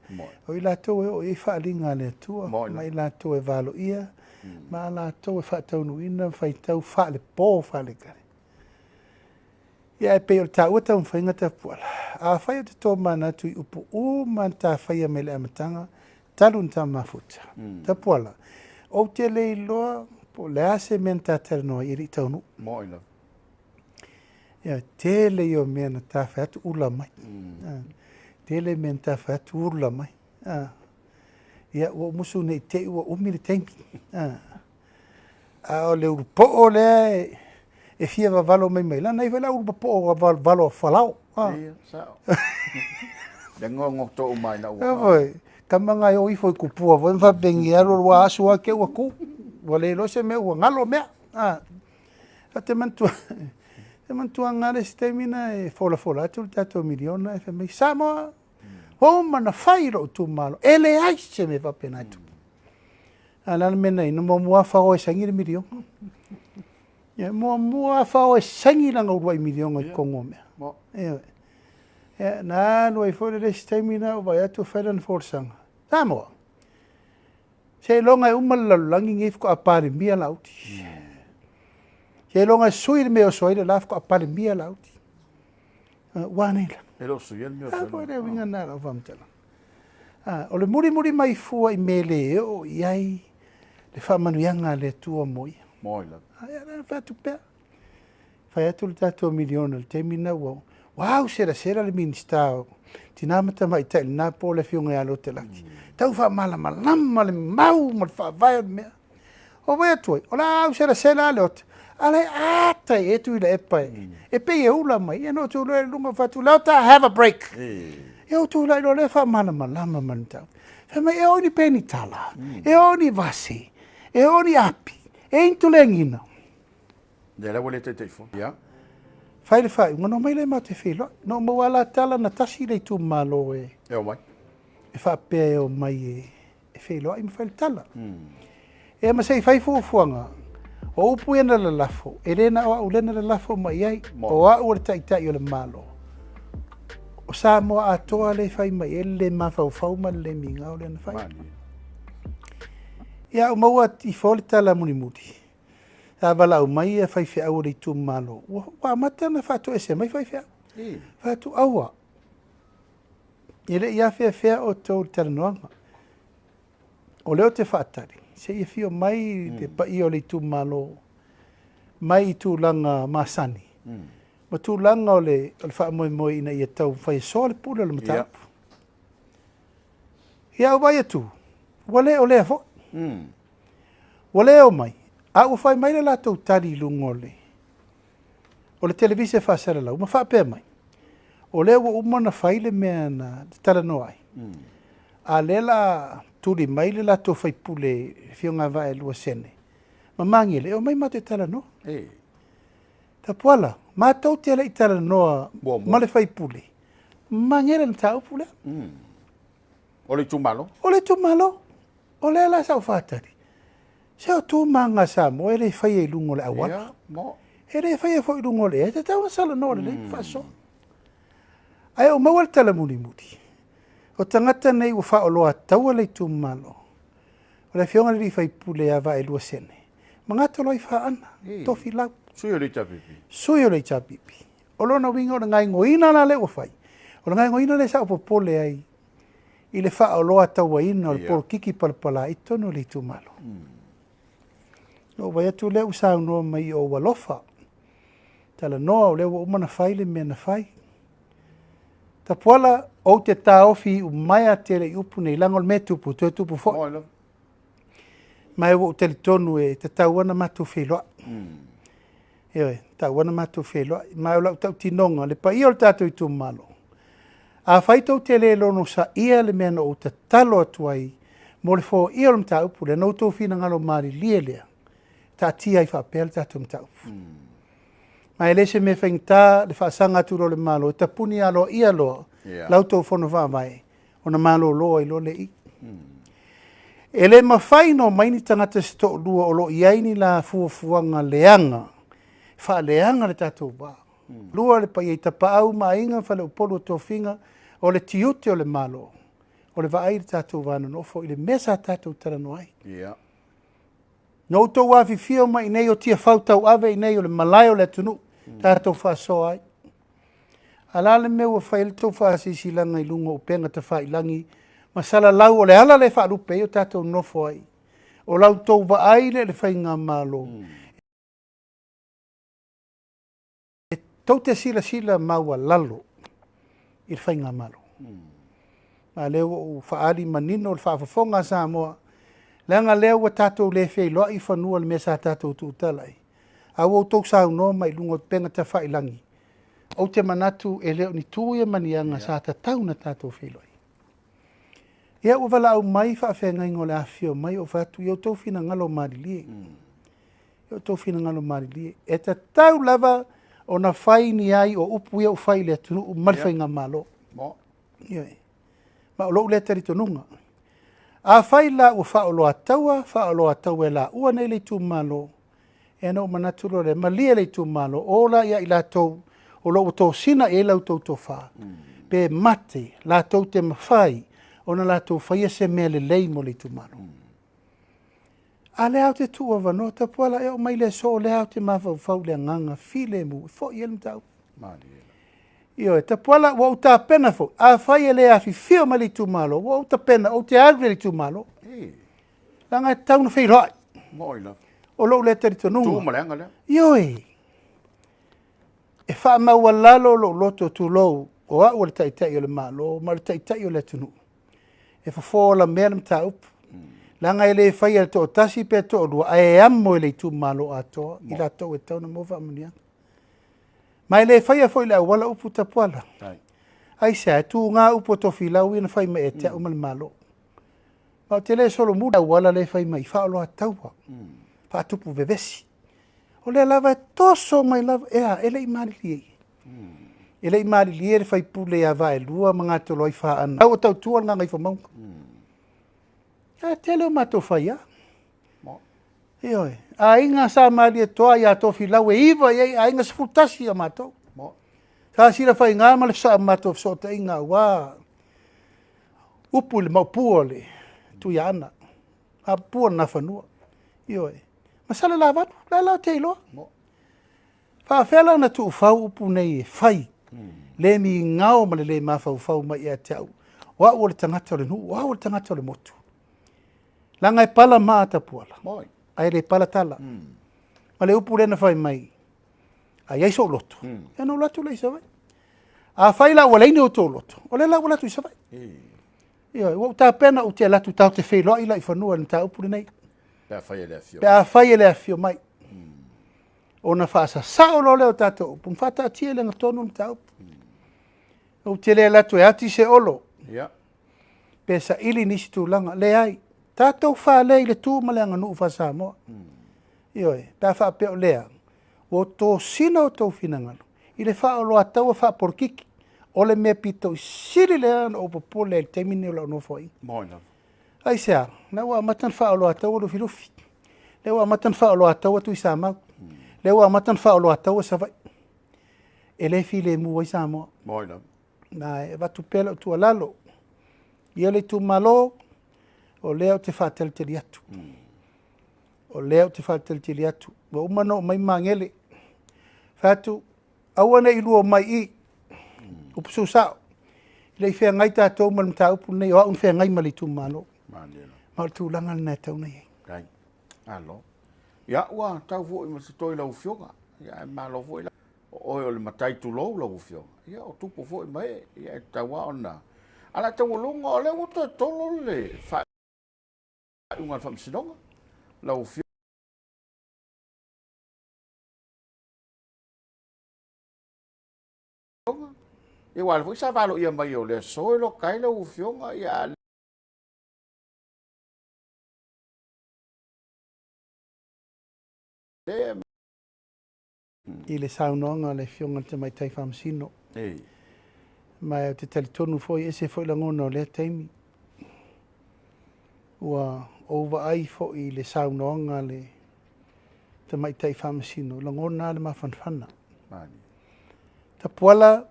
O i latou e oo i ai faaaliga a le Atua, ma i latou e valoia, ma a latou e faataunuuina ma faitau faalepo faalekale. Ia ae pei o le taua taumafaiga Tapuala, afai ou te tomanatu i upu uma na ta faia mai le amataga talu ona ta mafuta. Tapuala, ou te le iloa po o le a se mea na ta talanoa ai e le i taunuu. Moni lava. Ia, tele ia o mea na ta fai atu ula mai. Tele mea na ta fai atu ula mai. Ia, ua ou musu ne i te i ua umi le taimi. A o le ulu po'o lea e fia vavalo mai mai lana, e i ai foi la ulu po'o vavalo a Falao. Ia, sao. Le gogo uma ai na ua. Foi, tama na e o ifo i kupua foi ma faapeni alu alu ua asu lava te ua tu. Ua le iloa se mea ua galo mea. Ou te manatua, te manatua lava le isi taimi na e folafola atu le tatou miliona ae fai mai, Samoa, ua uma ona fai i lou itumalo, e leai se mea faapena e tupu. A o le a le mea na i ai? Na muamua lava fao e saini le miliona. Ia, muamua lava fao e saini lana uluai miliona i totonu o mea. Ioe. Ia, na alu ai foi le isi taimi na ou vaai atu fai lana folasaga. Samoa, seiloga e uma le lalolagi lenei faatoa Palemia Laauli. Seiloga e sui le mea e oso ai le la faatoa Palemia Laauli. Ua a nei la? E le o suia le mea o A foi le uiga lena o lau faamatalaga. O le mulimuli mai fua i mea e le oo i ai le faamanuiaga a le Atua mo ia. Moi lava. Ia lea na fai atu pea. Fai atu le tatou miliona i le taimi lena ua au selasela le Minisita o Tina ma Tamaitai i lena po le Afioga ia Lote Laki. Tau faamalamalama le mau ma le faavae o le mea. O vai atu ai, o le a au selasela a Leota, a la e ata i e Tuilaepa e, e pei e ula mai, ia na ou tulai i luga fai atu, Leota, have a break. Ia ou tulai loa lea faamalamalama ma le mataupu. Fai mai, e oo i ni penitala, e oo i ni vase, e oo i ni api, e i ni tulegina. Lea la ua le Taitaifono. Ia. Fai le faaiuga, na omai lea matou te feiloai. Na ou maua lava la tala na tasi le itumalo e, E omai. e faapea e omai e, e feiloai ma fai le tala. Ia ma se i fai fuafuaga, o upu ia na lalafo, e le na o au lea na lalafo mai i ai, o au o le Taitai o le Malo. O Samoa atoa lea e fai mai ai le le mafaufau ma le le migao lea na fai. Ia ou maua ifo le tala mulimuli, sa valaau mai ia faifeau o le itumalo, ua amata ona faatoese mai faifeau. Fai atu, aua, E le i afeafea outou i le talanoaga. O lea ou te faatali, se i afio mai le paia o le itumalo mai i tulaga masani ma tulaga o le faamoemoe ina ia taumafai e soa le pule o le mataupu. Ia, ou vaai atu, ua le o lea foi. Ua le omai, a ua fai mai le latou tali i luga o le o le televise faasalalau ma faapea mai, o lea ua uma ona fai le mea na talanoa ai, a lea la tuli mai le latou faipule Afioga Vaaelua Sene ma Magele e omai matou talanoa. Tapuala, matou te le i talanoa ma le faipule Magele le mataupu lea. O le itumalo? O le itumalo. O lea la sa ou faatali, se o tu ma aga a Samoa e le faia i luga o le auala. E le faia foi i luga o le ea, e tatau ona salanoa lelei ma faasoa. Ae ou maua le tala mulimuli, o tagata nei ua faaoloataua le itumalo, o le afioga i le alii faipule ia Vaaelua Sene, ma Gatoloaifaana, Tofilau. Sui o le HRPP. Sui o le HRPP. O lona uiga o le gaoioiga la lea ua fai, o le gaoioiga lea sa ou popole ai i le faaoloatauaina o le polokiki palapala i totonu o le itumalo. Na ou vaai atu lea ua saunoa mai i ou alofa, talanoa o lea ua uma ona fai le mea na fai. Tapuala, ou te taofi iumaea tele i upu nei, leaga o le mea e tupu, toe tupu foi. Moe lava. Ma e ua ou talitonu e tatau lava ona matou feiloai. Ioe, tatau lava ona matou feiloai. Ma o lau tautinoga, le paia o le tatou itumalo, afai tou te le logosaia le mea na ou tatalo atu ai mo le foia o le mataupu lea, na outou finagalo malilie lea, taatia ai faapea le tatou mataupu. Ma e le se mea faigata le faasaga atu loa o le Malo e tapuni aloaia loa la outou fono faavae ona malolo ai loa lea i i. E le mafai ona omai ni tagata se toalua o lo o i ai ni la fuafuaga leaga e faaleaga le tatou va. Lua le paia i Tapaau ma Aiga, Faleupolu o Tofiga, o le tiute o le Malo o le vaai i le tatou va nonofo i le mea sa tatou talanoa ai. Na outou afifio mai i inei o Tiafau tauave i inei o le malae o le atunuu tatou faasoa ai. A o le a le mea ua fai ai le tou faasilasilaga i luga o upega tafailagi ma salalau o le ala lea e faalupe ai o tatou nonofo ai? O la outou vaai lea i le faigamalo. E tou te silasila maualalo i le faigamalo. Ma lea ua ou faaali manino le faafofoga a Samoa, leaga lea ua tatou le feiloai i fanua i le mea sa tatou tuutala ai, a ua outou saunoa mai i luga o upega tafailagi, ou te manatu e le o ni tu ia ma ni aga sa tatau ona tatou feiloai. Ia ua valaau mai faafeagaiga o le afifio mai, ou fai atu, ia outou finagalo malilie. I outou finagalo malilie, e tatau lava ona fai ni ai o upu ia ua fai i le atunuu ma le faigamalo. Ioe. Ma o lou lea talitonuga. Afai la ua faaoloataua, faaoloataua e laua nei le itumalo, ia ona ou manatu loa lea, malie le itumalo, o la ia i latou o lo o ua tosina i ai la outou tofa, pe mate latou te mafai ona latou faia se mea lelei mo le itumalo. A lea ou te tuu avanoa Tapuala e oo mai le aso o lea ou te mafaufau i le agaga filemu e foi ai le mataupu. Ioe, Tapuala ua ou tapena foi, afai e le afifio mai le itumalo, ua ou tapena ou te alu i le itumalo. Leaga e tatau ona feiloai. O lou lea talitonuga. Tu ma le aga lea. Ioe. E faamaualalo lou loto tulou, o au o le Taitai o le Malo ma o le Taitai o le atunuu. E fofo alamea le mataupu, leaga e le faia e le toatasi pe toalua, ae amo e le itumalo atoa i latou e tatau ona maua faamanuiaga. Ma e le faia foi i le auala upu tapuala. Aisea? E tuga upu a Tofilau ia na fai mai ia te au ma le Malo. Ma ou te le solomuli auala lea e fai mai faaoloataua, faatupu vevesi. O lea lava e toso mai lava, e a, e le i malilie ia. E le i malilie le faipule ia Vaelua ma Gatoloaifaana. Au o tautua le Gagaifomauga. Ae tele o matou faia. Ioe. Aiga sa Malietoa ia Tofilau e 9 i ai aiga 11 a matou. Sa silafaiga ma le matou fesootaiga aua upu i le maupua o le Tuiaana, Apua o le Nafanua. Ioe. Ma Salelavalu, la la te iloa. Faafefea la ona tuufau upu nei e fai, le migao ma le le mafaufau mai ia te au, o au o le tagata o le nuu, o au o le tagata o le motu. Leaga e pala maa Tapuala, ae le pala tala. Ma le upu lea na fai mai, a i ai sou loto, ia ona ou alu atu lea i Savaii. Afai la ua leai ni outou loto, o lea la ua alu atu i Savaii. Ioe, ua ou tapena ou te alu atu tatou te feiloai la i fanua i le mataupu lenei. Pe afai e le afio. Pe afai e le afio mai. Ona faasasao loa lea o tatou upu, ma faataatia i le agatonu le mataupu. Ou te le alu atu e ati se olo, pe saili nisi tulaga. Leai, tatou fale i le tu ma le aganuu faa-Samoa. Ioe, pe a faapea o lea, ua tosina outou finagalo i le faaoloataua faapolokiki. O le mea pito i sili lea ona ou popole ai i le taimi lenei o lau nofoaiga. Aisea? Lea ua amata ona faaoloataua Lufilufi. Lea ua amata ona faaoloataua Tuisamau. Lea ua amata ona faaoloataua Savaii. E le filemu ai Samoa. Na e avatu pea lau tuualalo ia le itumalo, o lea ou te faatalitali atu. O lea ou te faatalitali atu. Ua uma ona oo mai Magele. Fai atu, aua ne i lua omai i i. Upu susao. E le i feagai tatou ma le mataupu lenei, o au na feagai ma le itumalo. Ma o le tulaga lena e tatau ona i ai. Malo. Ia, ua tau foi ma se toi lau Afioga. Ia, ae malo foi la. O oe o le matai tulou lau afioga, ia o tupu foi ma ee, ia e tatau lava ona... A o le a taualuga, o lea ua toe tolo le faaiuga a le Faamasinoga, lau afioga. Ia aua o lea foi sa valoia mai o le aso e loka ai lau afioga, ia a lea i le saunoaga a le Afioga i le Tamaitai Faamasino. Ma ou te talitonu foi, e ese foi lagona o lea taimi. Ua ou vaai foi i le saunoaga a le Tamaitai Faamasino, lagona lava le mafanafana. Tapuala,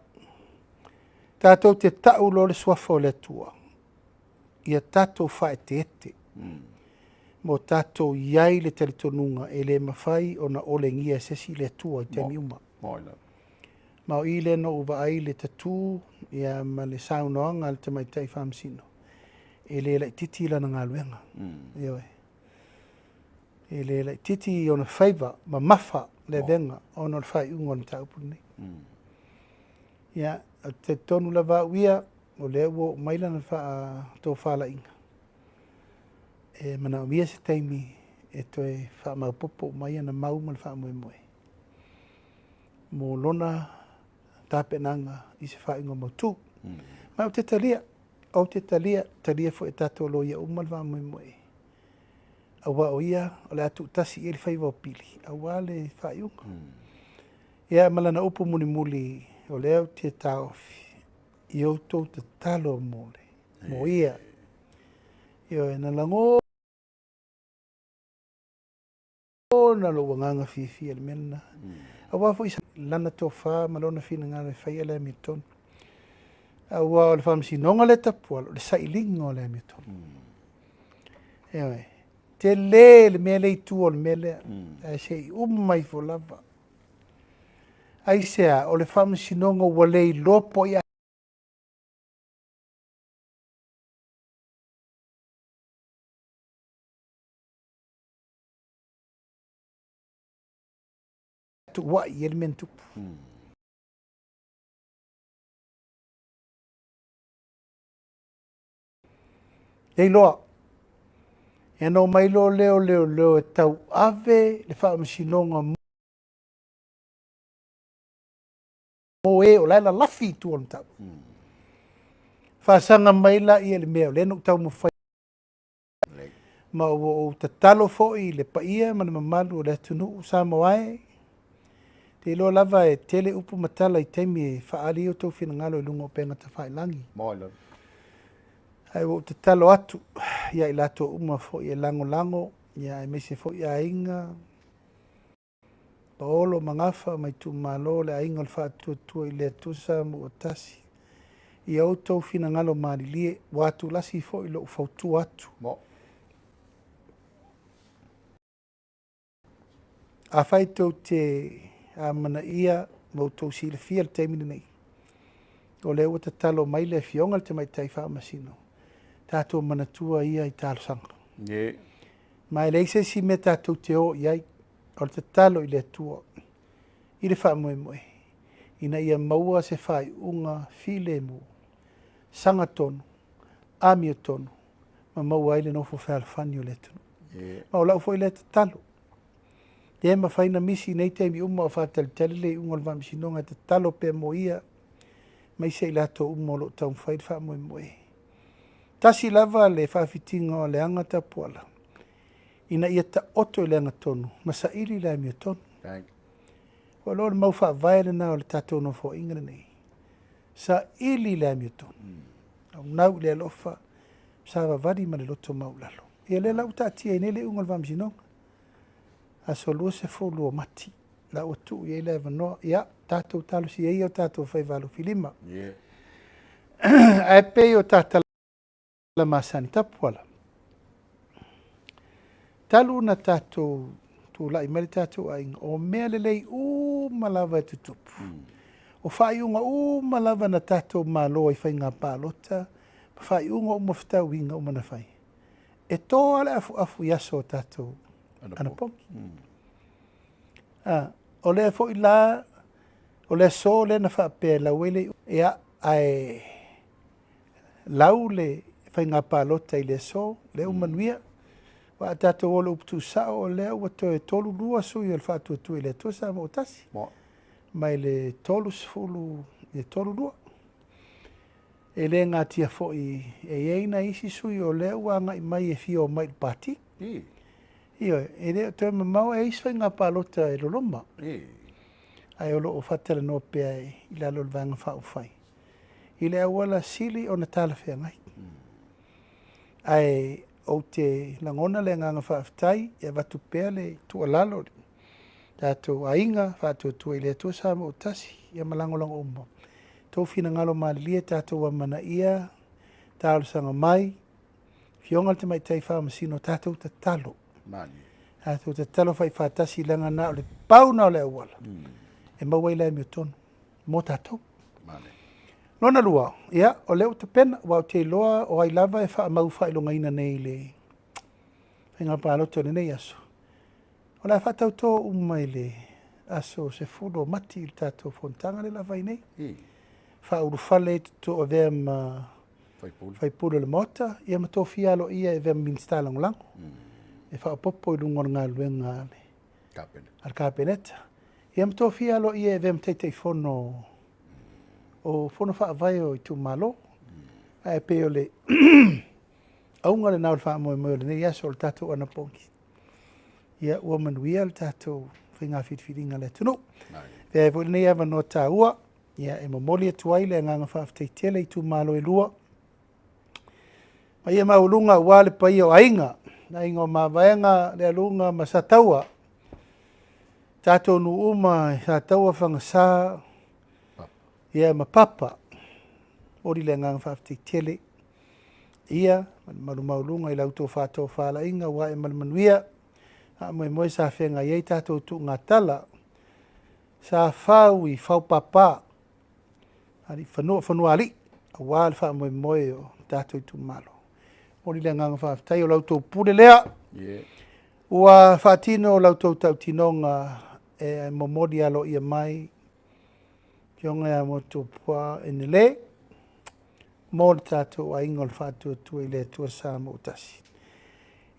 tatou te tau loa le suafa o le Atua, ia tatou faaeteete ma o tatou i ai le talitonuga e le mafai ona olegia e se isi le Atua i taimi uma. Ma o i lea na ou vaai le tatū ia ma le saunoaga a le Tamaitai Faamasino, e le laitiiti lana galuega. Ioe. E le laitiiti ona faiva mamafa le avega ona o le faaiuga o le mataupu lenei. Ia, ou te talitonu lava au ia, o lea ua oo mai lana faatofalaiga, e manaomia se taimi e toe faamaopoopo uma ai ana mau ma le faamoemoe mo lona tapenaga i se faaiuga mautu. Ma ou te talia, ou te talia, talia foi e tatou loia uma le faamoemoe, aua o ia o le a tuutasi i ai le faiva o Pili aua le faaiuga. Ia ma lana upu mulimuli, o lea ou te taofi i outou tatalo mo le, mo ia. Ioe, na lagona lou agaga fiafia i le mea lena. Aua foi lana tofa ma lona finagalo e faia le amiotonu. Aua o le faamasinoga lea tapuala, o le sailiga o le amiotonu. Ioe, tele le mea lea i tua o le mea lea, ae se i uma ifo lava. Aisea? O le faamasinoga ua le iloa po o ai a tuuai i ai le mea na tupu. Le iloa. Ia na omai loa lea o leoleo e tauave le faamasinoga mo e o la e lalafi i tua o le mataupu. Faasaga mai laia i le mea o lea na ou taumafai ma ua ou tatalo foi i le paia ma le mamalu o le atunuu Samoa e, te iloa lava e tele upu ma tala i taimi e faaali ai outou finagalo i luga o upega tafailagi. Ae ua ou tatalo atu ia i latou uma foi e lagolago, ia aemaise foi aiga, Paolo ma Gafa ma itumalo le aiga o le Faatuatua i le Atua Samoa tasi. Ia outou finagalo malilie, ua atulasi foi lou fautua atu. Afai tou te amanaia ma outou silafia le taimi lenei, o lea ua tatalo mai le Afioga i le Tamaitai Faamasino, tatou manatua ia i talosaga. Ma e leai se isi mea tatou te o i ai, o le tatalo i le Atua i le faamoemoe, ina ia maua se faaiuga filemu, sagatonu, amiotonu, ma maua ai le nofo fealofani o le atunuu. Ma o lau foi lea tatalo, le mafai na misi i nei taimi uma o faatalitali le iuga o le Faamasinoga e tatalo pea mo ia, aemaise i latou uma o lo o taumafai le faamoemoe. Tasi lava le faafitiga o le aga tapuala, ina ia taoto i le agatonu ma saili le amiotonu. Ua iloa o le mau faavae lena o le tatou Nofoaiga lenei, saili le amiotonu. Naunau i le alofa, savavali ma le loto maualalo. Ia lea la ua taatia ai nei le iuga o le Faamasinoga, aso 20 o Mati, la ua tuu i ai le avanoa. Ia, tatou talosia ia o tatou faiva alofilima. Ae pei o ta tala masani tapuala, talu ona tatou tulai mai le tatou aiga, o mea lelei uma lava e tutupu. O faaiuga uma lava na tatou malo ai faiga palota, ma faaiuga uma fetauiga uma na fai, e to lava le afuafu i aso o tatou anapogi. O lea foi la. O le aso lea na faapea e lau ai le ia, ae lau le faiga palota i le aso, lea ua manuia. Aua a tatou o i le upu tuusao, o lea ua toe 32 sui o le Faatuatua i le Atua Samoa ua Tasi, mai le 30 i le 32. E le natia foi e i ai nai isi sui o lea ua agai mai e fia omai i le Pati. Ioe, e le o toe mamao e i ai isi faiga palota e loloma, ae o lo o faatalanoa pea i lalo o le Vaega Faaupufai i le auala sili ona talafeagai. Ae ou te lagona le agaga faafetai e avatu pea le tuualalo i le tatou aiga Faatuatua i le Atua Samoa ua Tasi, ia ma lagolago uma. Outou finagalo malilie tatou amanaia, talosaga mai, Afioga i le Tamaitai Faamasino, tatou tatalo. Tatou tatalo faifaatasi leaga na o le pau na o le auala e maua ai le amiotonu mo tatou. Lona lua, ia, o lea ua tapena, aua ou te iloa o ai lava e faamau faailogaina nei i le faiga palota o lenei aso. O le a faatauto uma i le aso 10 o Mati i le tatou fonotaga lea o le a fai nei. Faaulufale ai Totoavea ma faipule o le Maota, ia ma tofia aloaia e avea ma Minisita Lagolago e faaopoopo i luga o le galuega a le Kapeneta. Ia ma tofia aloaia e avea ma Taitaifono o Fono Faavae o itumalo. Ae pei o le auga lena o le faamoemoe o lenei aso o le tatou anapogi. Ia ua manuia le tatou faiga filifiliga a le atunuu. Avea ai foi lenei avanoa taua ia e momoli atu ai le agaga faafetai tele i itumalo e lua. Paia maualuga aua le paia o aiga, aiga o Mavaega, Lealuga ma Sataua. Tatou nuu uma i Sataua, Fagasa, ia ma Papa. Momoli le agaga faafetai tele ia ma le malu maualuga i la outou faatofalaiga ua ae ma le manuia. Faamoemoe sa feagai ai tatou tuugatala Sa fau i Faupapa, Aliifanua, Fanuaalii, aua le faamoemoe o tatou itumalo. Momoli le agaga faafetai o la outou pule lea. Ua faatino la outou tautinoga e momoli aloaia mai Afioga ia Motuopuaa Enele mo le tatou aiga o le Faatuatua i le Atua Samoa ua Tasi.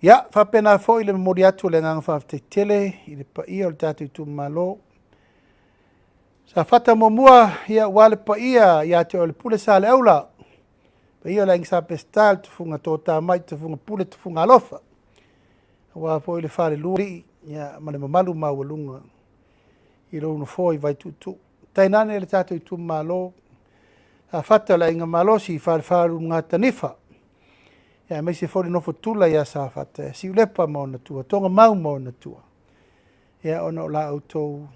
Ia, faapena foi le momoli atu o le agaga faafetai tele i le paia o le tatou itumalo. Safata muamua, ia, aua le paia ia te oe le Pule Saleaula, paia o le Aiga Sa Peseta, le Tufuga Totamai, Tufuga Pule, Tufuga Alofa, aua foi le falelua alii, ia, ma le mamalu maualuga i lou nofoa i Vaituutuu. Tainane le tatou itumalo, Safata o le Aiga Malosi, Falefa-o-Ulugatanifa, ia aemaise foi le nofo tula ia Safata, Siulepa ma ona tua, Togamau ma ona tua, ia ona o la outou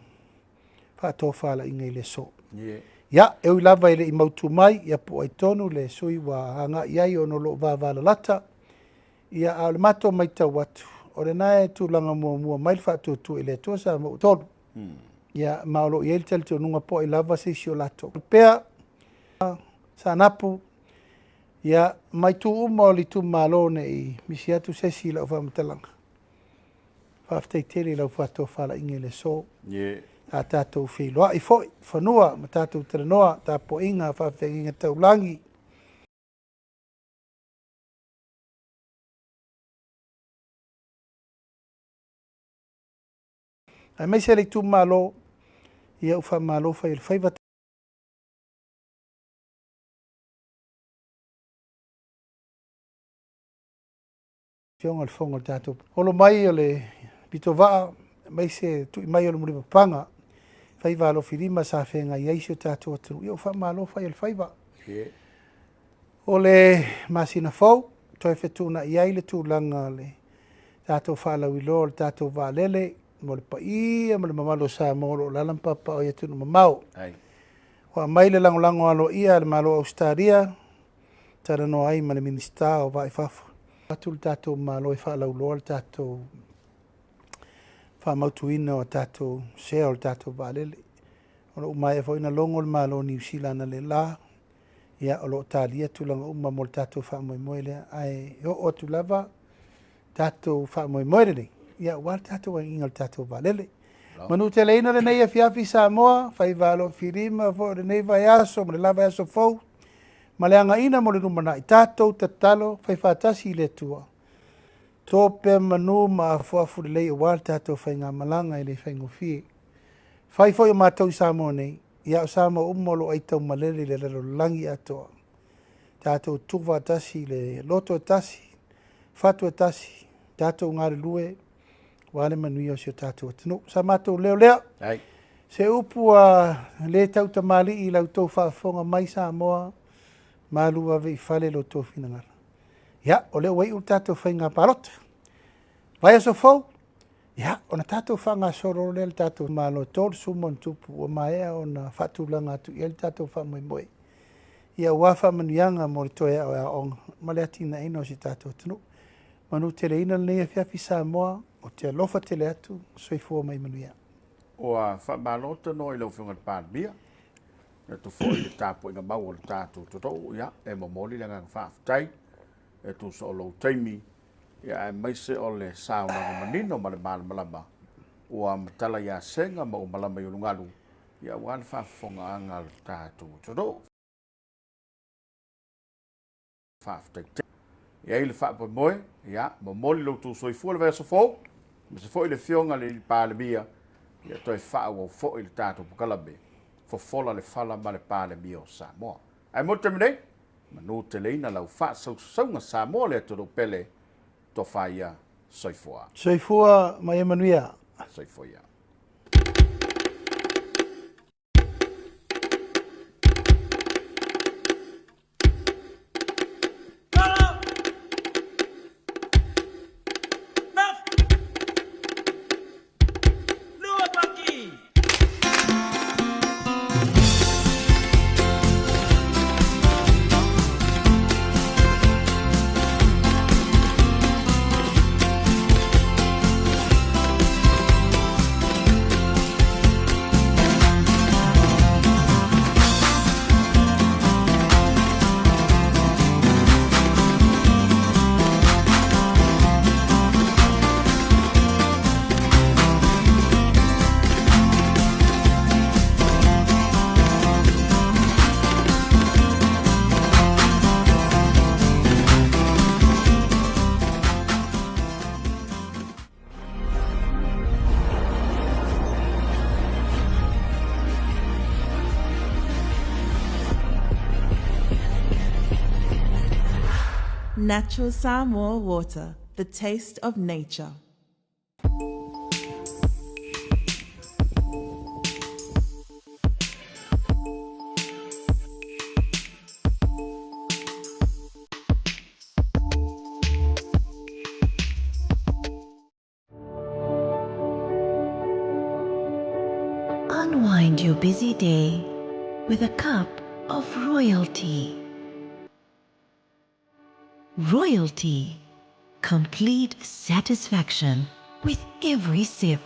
faatofalaiga i le aso. Ia, e ui lava e le i mautu mai, ia po o ai tonu le sui ua agai i ai ona o lo o vavalalata, ia a o le matou matau atu, o lena e tulaga muamua mai le faatuatua i le Atua Samoa ua tolu. Ia, ma o lo o i ai le talitonuga po o ai lava se isi o latou. Pea, Saanapu, ia, ma itu uma o le itumalo ne i misi atu se isi i lau faamatalaga. Faafetai tele i lau faatofalaiga i le aso. Sa tatou feiloai foi i fanua ma tatou talanoa, tapuaiga, faafeagaiga taulagi. Aemaise le itumalo, ia ua faamalo fai o le faiva. Afioga i le Fofoga o le tatou olo mai o le pitovaa, aemaise tui mai o le mulipapaga, faiva alofilima sa feagai ai si o tatou atunuu. Ia ua faamalo fai o le faiva. O le masina fou, toe fetuunai ai le tulaga o le tatou faalauiloa o le tatou vaalele mo le paia ma le mamalu o Samoa o lo o alaala ma papaaao i atunuu mamao. Ua aumai le lagolago aloaia a le Malo o Ausetalia, talanoa ai ma le Minisita o Vaa i Fafo. Atu le tatou Malo e faalauiloa le tatou faamautuina o tatou sea o le tatou vaalele. O lo o maea foi ona logo le Malo o Niu Sila analeila, ia o lo o talia tulaga uma mo le tatou faamoemoe lea. Ae oo atu lava tatou faamoemoe lenei, ia aua le tatou aiaiga o le tatou vaalele. Manuteleina lenei afiafi Samoa, faivalo filima foi o lenei vaiaso ma le la vaiaso fou, ma le againa mo le lumanai, tatou tatalo, fai faatasi i le Atua, to pea manu ma afuafu lelei aua le tatou faigamalaga e le faigofie. Fai foi o matou i Samoa nei, ia o Samoa uma o lo o aitaumalele i le lalolagi atoa. Tatou tutu faatasi i le loto e tasi, fatu e tasi, tatou galulue aua le manuia o si o tatou atunuu. Sa matou leo lea. Ai. Se upu a le tautamalii i la outou faafofoga mai Samoa, malu ave i fale lo outou finagalo. Ia, o lea ua iu le tatou faiga palota. Vaiaso fou, ia, ona tatou faagasolo lea le tatou Malo 30+ ua maea ona faatulaga atu i ai le tatou faamoemoe. Ia, aua faamanuiaga mo le toe aoaoga ma le atinaeina o si tatou atunuu. Manuteleina lenei afiafi Samoa, ou te alofa tele atu, soifua mai manuia. Ua faamalo tanoa i lau Afioga i le Palemia, e atu foi i le tapuaiga mau o le tatou atunuu, ia, e momoli le agaga faafetai e tusa o lou taimi, ia, aemaise o le saunoaga manino ma le malamalama ua matala ia sega ma ua malama i ulugalu, ia, aua le faafofogaaga a le tatou atunuu. Faafetai tele. E i ai le faamoemoe, ia, momoli lo outou soifua le vaiaso fou, aemaise foi le Afioga i le Palemia, ia toe faaauau foi le tatou polokalame, fofola le fala ma le Palemia o Samoa. Ae mo le taimi nei, manuteleina lau faasausauga Samoa le atunuu pele, tofa ia, soifua. Soifua ma ia manuia. Soifua ia. Natural Samoa water, the taste of nature. Unwind your busy day with a cup of royalty. Royalty. Complete satisfaction with every sip.